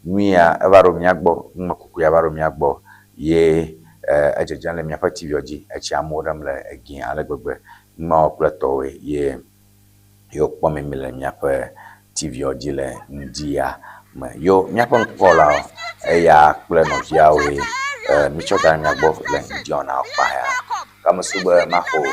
nuya eva ɖo mía gbɔ, numekuku ya va ɖo mía gbɔ ye e edzedzem le míaƒe TV dzi etsi amewo ɖem le egin ale gbegbe. Numawo kple tɔwoe ye yewo kpɔm mi le míaƒe TV dzi le ŋdi ya me. Yo míaƒe nukpɔlawo eya kple nɔviawoe e mitsɔ da ɖe mia gbɔ le ŋdi wɔna kpa ya. Game su be maxɔ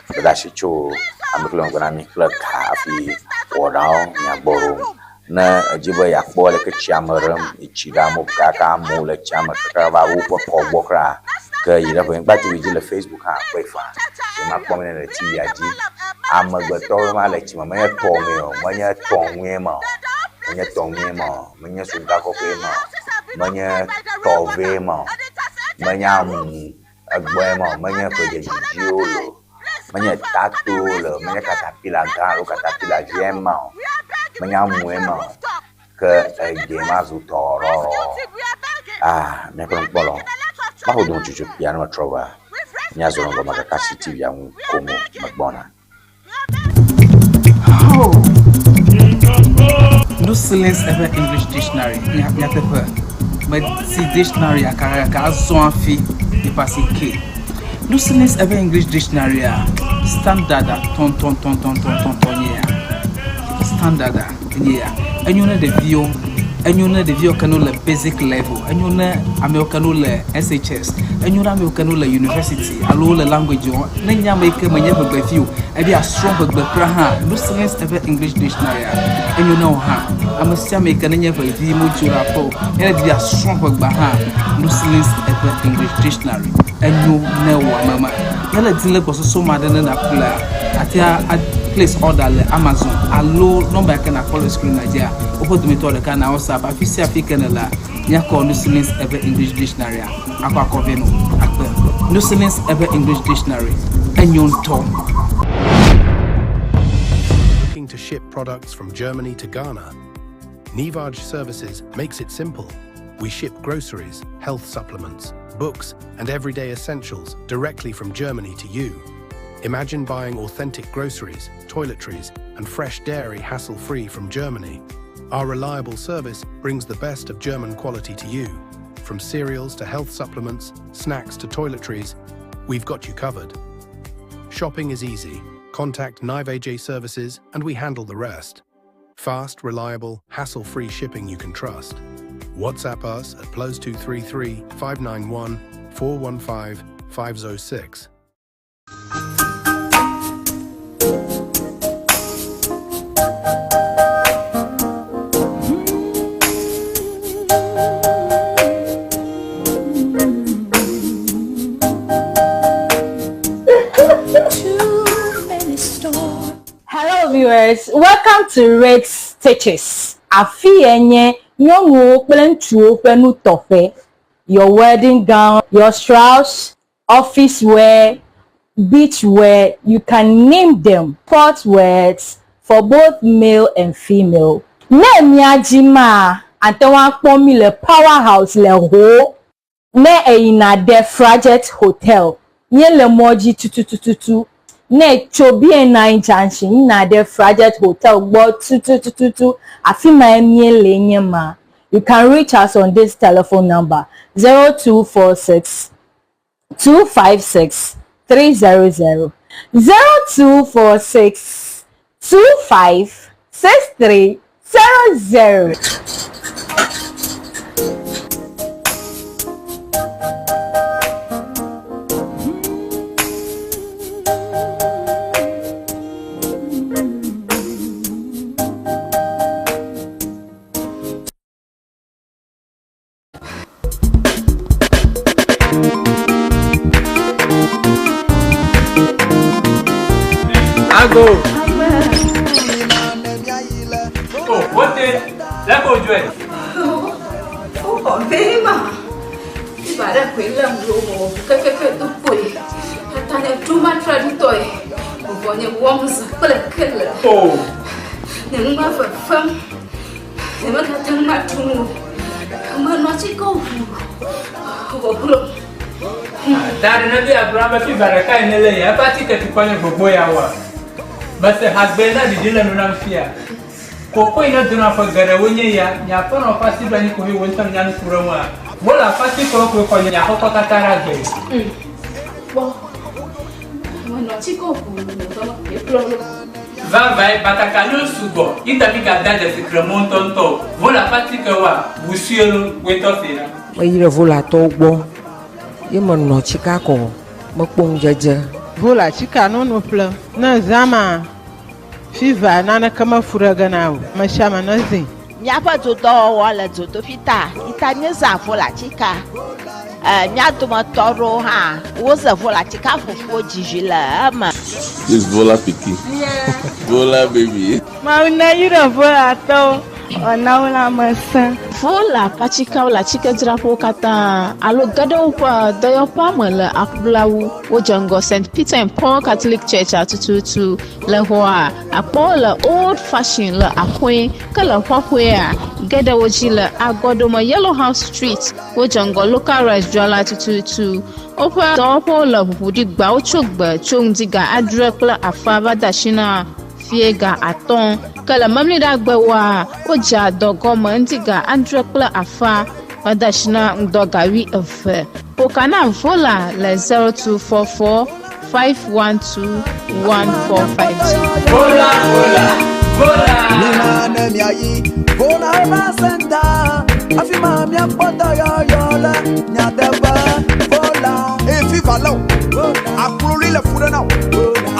gbedeasi tso ame kple ŋgɔ na mi kple ga hafi wɔnawo miagbɔ ɖo. Ne edzi be yeakpɔ leke tsia me ɖem, etsi ɖe amewo kaka amewo le tsia me kaka va woƒe kɔ gbɔ kura ke yi ɖe Ʋenyigba TV dzi le Facebook hã kpɔe faa. Ye makpɔ mi le TV-a dzi. Amegbetɔwo ma le tsi me, menye tɔ mee o, menye tɔ ŋue ma o, menye tɔ ŋue ma o, menye suga kɔkɔe ma o, menye tɔvee ma o, menye amu egbɔe ma o, menye ƒe dzidziwo le o, menye tatowo le o, menye katapila gã alo katapila vie ma o, menye amue ma o, ke edze ma zu tɔrɔrɔ. Ah, míaƒe nukpɔlawo, maxɔ dome tsotso kpuia ne metrɔ va míazɔ ɖe ŋgɔme kaka si TV-a ŋu koŋ o, megbɔna. Oh. No silence ever English dictionary. Nyateƒe. Meti dictionary gake azɔ hafi nipa si ke. No silence ever English dictionary a standard a tɔntɔntɔntɔntɔntɔntɔ nye ya. Standard a nye ya. Enyo ne ɖeviwo, enyo ne ɖeviwo ke no le basic level, enyo ne amewo ke no le SHS, enyo ne amewo ke no le university alo le language wɔm. Ne nye ame yi ke menye ʋegbevi o, ebi asrɔ̃ ʋegbe kura hã, no silence ever English dictionary a enyo ne wò hã. Ame sia ame yi ke nenye ʋevi modzo ɖe aƒe o, ne ebi asrɔ̃ ʋegbea hã, no silence ever English dictionary enyo ne wò ame ma. Ne le di le gbɔsɔsɔ ma ɖe ne nàƒlea, àte a place order le Amazon alo nɔmba yi ke nàkpɔ le screen dzia, woƒe dometɔ ɖeka na WhatsApp. Afi sia afi ke nèlea, míakɔ No Silence Ever English Dictionary a akɔ akɔ vɛ nɔ akpe. No Silence Ever English Dictionary enyo ŋutɔ. Looking to ship products from Germany to Ghana? Nivaj Services makes it simple. We ship groceries, health supplements, books, and everyday essentials directly from Germany to you. Imagine buying authentic groceries, toiletries, and fresh dairy hassle-free from Germany. Our reliable service brings the best of German quality to you. From cereals to health supplements, snacks to toiletries, we've got you covered. Shopping is easy. Contact Nivaj Services and we handle the rest. Fast, reliable, hassle-free shipping you can trust. WhatsApp us at +233 591 415 506. Hello viewers, welcome to Red Stitches. Afi ye nye nyɔnuwo kple ŋutsuwo ƒe nutɔƒe. Your wedding gown, your shrouds, office wear, beach wear, you can name them. Sport wears for both male and female. Ne mía dzi maa, ate ŋu akpɔ mí le Power House le Ho. Ne èyina ɖe Frajet Hotel, míele mɔ dzi tutututu. Ne ètso BNI Junction yina ɖe Frajet Hotel gbɔ tutututu, afi mae míele nye ma. You can reach us on this telephone number 0246 256 300 0246 25 63 00. Go. Oh, wote, leke wòdzɔe? Woxɔ vee ma. Fiva ɖe koe lém ɖo mɔ kekeke do kpoe. Tata nye ɖo matraɖitɔe. Vɔ nye wɔm zã kple kele. Oh. Nye nu va fefem. Nye megate ŋu aɖu nu o. Menɔ atike ʋu. Vɔ glo. Da ɖe ne be agblɔ be fiva ɖeka yi ne le ya eƒe atike tukɔ nye gbogbo ya wa. Mese hagbe na ɖiɖi le nu nam fia. Koko yi ne dona ƒe geɖewo nye ya, nye aƒenɔ ƒe asi ɖo anyi koe wò ŋutɔ nya nu ku ɖe ŋua? Wole aƒe atikewo koe xɔ nye aƒekɔ katã ɖe agbe. Kpɔ, menɔ atike ʋuu ƒe me kplɔ ɖo. Vavãe, batakaliwo sugbɔ, yi ta migada dzesi kremɔ ŋutɔŋutɔ o. Vole aƒe atikewoa, ʋu sue lo, wòe ŋutɔ see ɖa. Meyi ɖe Volatɔwo gbɔ ye menɔ tsika kɔ mekpɔ ŋudzedze. Vola tsika nono ƒle ne zã ma. Fiva naneke mefu ɖe ge na o. Amesiame nezĩ. Míaƒe dodɔwɔwɔ le dzodoƒi ta yi ta míezã volatika. E, mía dometɔ aɖewo hã woze volatika fufuwo dzizi le eme. This Vola pikin. Vola baby. Mawu neyra Volatɔwo wòana wo lãmesẽ. Vola ƒe atikeawo le atikedzraƒewo katã alo ge ɖe woƒe dɔyɔƒea me le aƒlawu. Wodze ŋgɔ St. Peter and Paul Catholic Church-a tututu. Le xɔa, akpɔ wo le Old Fashion le Axoe, ke le xɔxɔea, ge ɖe wo dzi le Agɔɖome Yellow House Street. Wodze ŋgɔ Local Rice dzrala tututu. Woƒe dɔwɔƒewo le ʋuʋu ɖi gbawo tso gbe tso ŋdi ga adre kple afã va de asi na fiẽ ga atɔ̃. Ke le Memleɖagbewoa, wodzea dɔ gɔme ŋdi ga adre kple afã va de asi na ŋdɔ ga wuieve. Ƒo ka na Vola le 0244 512 145 dzi. Vola, vola, vola. Mina ne miayi Vola Herbal Center, afi ma miakpɔ dɔyɔyɔ le nyateƒe. Vola. Eye fiva lé wò, akloli le fu ɖe na wò,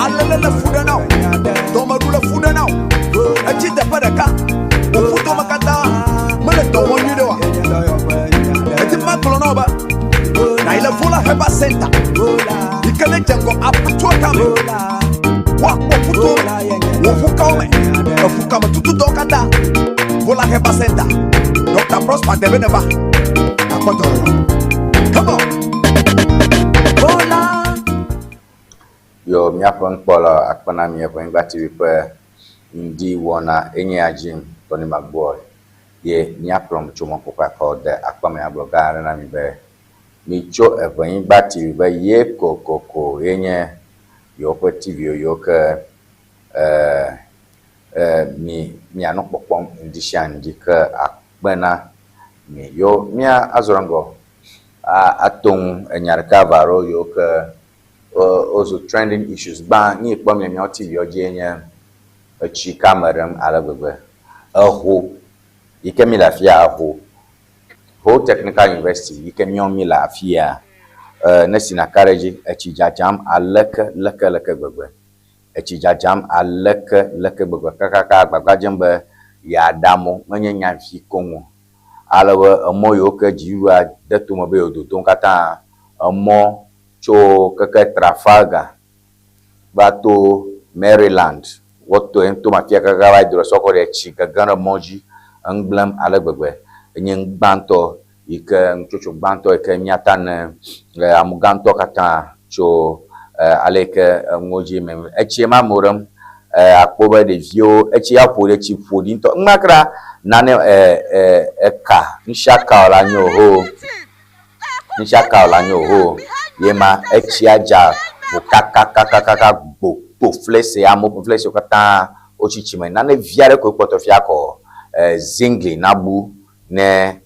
alele le fu ɖe na wò, dɔmeɖu le fu ɖe na wò, etsi teƒe ɖeka, wò ƒudome katã mele dɔ wɔm nyuiɖe oa? Edi be magblɔ na wò be nàyi le Vola Herbal Center yi ke ne dze ŋgɔ aƒutoa tame. Woakpɔ ƒuto me, wò ʋukawo me, eʋukame tutudɔwo katã. Vola Herbal Center, Dr. Prosper Debe neva, nàkpɔ dɔyɔyɔ. Come on! Vola. Yɔ míaƒe nukpɔla akpe na mi eƒe Anyigba TV ƒe ŋdi wɔna enye ya dzi Tony Magboy ye míakplɔ mi tso mɔkpɔkpɔ akɔ de akpa me agblɔ gã aɖe na mi be mitso Eʋenyigba TV be ye kokoko ye nye yewoƒe TV yiwo ke e, e, mi mianɔ kpɔkpɔm ŋdi sia ŋdi ke akpe na mi. Yo mía azɔ ŋgɔ ato ŋu enya ɖeka eve alo yiwo ke wozu trending issues. Gbã, nu yi kpɔm le míawo TV dzie nye etsi ka me ɖem ale gbegbe. Eho yi ke mi le afia eho. Ho Technical University yi ke míawo mi le afia. Ne si nàka ɖe edzi, etsi dzadzam aleke leke leke gbegbe. Etsi dzadzam aleke leke gbegbe kakaka agbagba dzem be yeaɖe amewo. Menye nya vi koŋ o. Ale be emɔ yiwo ke dziɖuɖua de tome be yewo dodom katã, emɔ tso keke Trafalgar va to Maryland, wotoe to afia kaka va yi do ɖe sɔkɔ ɖe tsi gege ɖe mɔ dzi, enu gblẽm ale gbegbe. Enye nu gbãtɔ yi ke nutsotso gbãtɔ yi ke míata ne ame gãtɔ katã tso ale yi ke enuwo dzi me. Etsie ma amewo ɖem akpɔ be ɖeviwo etsi ya ƒo ɖe tsi ƒo ɖi ŋutɔ. Numakra nane eka nusia ka la nyo ho. Nusia ka la nyo ho. Ye ma etsia dza ƒo kakakakaka gbo to flese amewo flese katã wotsi tsi me. Nane vi aɖe koe kpɔtɔ fia kɔ zingli nabu ne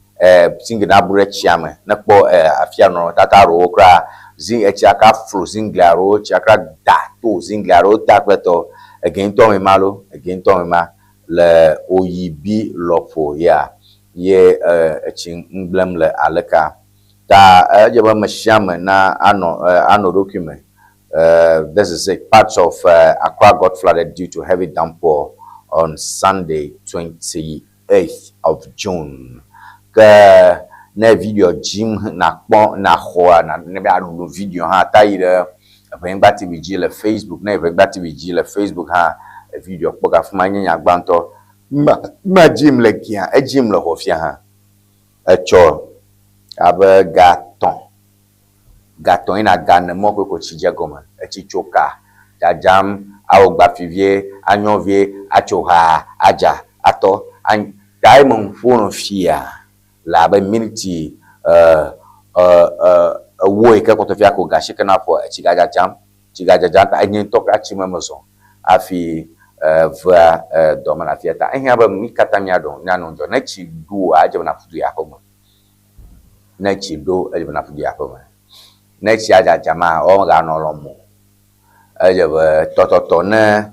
zingli nabu ɖe tsia me. Ne kpɔ afia nɔnɔmetata aɖewo kura zi etsia ka flo zingli aɖewo tsia kura da to zingli aɖewo ta kple tɔ. Ege ŋutɔ me ma lo ege ŋutɔ me ma le oyibi lɔƒo ya ye etsi ŋgblẽm le aleka. Ta edze be ame sia ame na anɔ anɔ ɖokui me. This is it. Parts of Accra got flooded due to heavy downpour on Sunday, 28th of June. Ke ne video dzim nakpɔ naxɔa ne be aɖu video hã ta yi ɖe Eʋenyigba TV dzi le Facebook. Ne Eʋenyigba TV dzi le Facebook hã, video kpɔ ge afi ma nye nya gbãtɔ. Ma, ma dzim le gia, edzim le xɔfia hã. Etsɔ abe ga tɔ̃, ga tɔ̃ yina ga ene mɔ koe ko tsi dze gɔme. Etsi tso ka, dzadzam, awɔ gbafi vie, anyɔ vie, atso haa, adza, atɔ, any, ta eme ŋu ƒo nɔ fia le abe miniti e, e, e, ewo yi ke kpɔtɔ fia ko ga si ke naƒo etsi ga dzadzam. Tsi ga dzadzam ta enye ŋutɔ kura tsi me mezɔ hafi vea dɔ me le afia ta ehiã be mí katã míaɖɔ míanɔ ŋudzɔ. Ne tsi ɖo wòa, edze be nàƒu du yi aƒeme. Ne tsi ɖo, edze be nàƒu du yi aƒeme. Ne tsia dzadzama, woawo meganɔ lɔm o. Edze be tɔtɔtɔ ne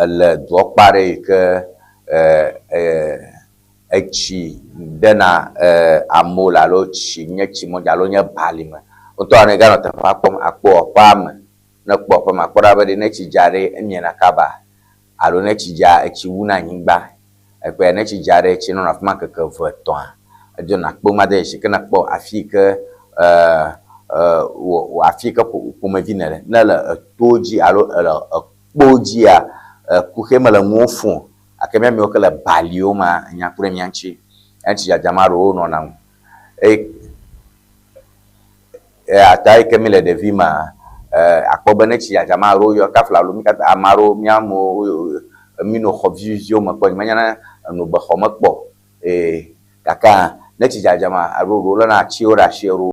èle dua kpa ɖe yi ke etsi ɖena amewo le alo tsi nye tsi mɔdzi alo nye bali me. Ŋutɔ ne èganɔ teƒea kpɔm, akpɔ aƒea me. Ne èkpɔ aƒea me, akpɔ ɖa be ɖe ne tsi dza ɖe, emiena kaba alo ne tsi dza, etsi wuna anyigba. Ekpɔe ne tsi dza ɖe, tsi nɔna afi ma ŋkeke eve etɔ̃a, edzona kpe ma de dzesi ke nekpɔ afi yi ke wɔ afi yi ke ƒomevi nèle. Ne ele eto dzi alo ele ekpo dzia, kuxi mele ŋuwò fũ o. Gake mía amewo ke le baliwo mea, enya ku ɖe mía ŋuti. Etsi dzadza ma ɖewo nɔna ŋu. Eye eya ta eyi ke mi le ɖevi mea, akpɔ be ne tsi dzadza ma ɖewo yɔ kafla alo mi katã ame aɖewo mía amewo mi nɔ xɔ viviviwo me kpɔ. Nyemenya ne eno be xɔ me kpɔ o. Ee gakea ne tsi dzadza ma alo ɖewo léna atiwo ɖe asi eɖewo.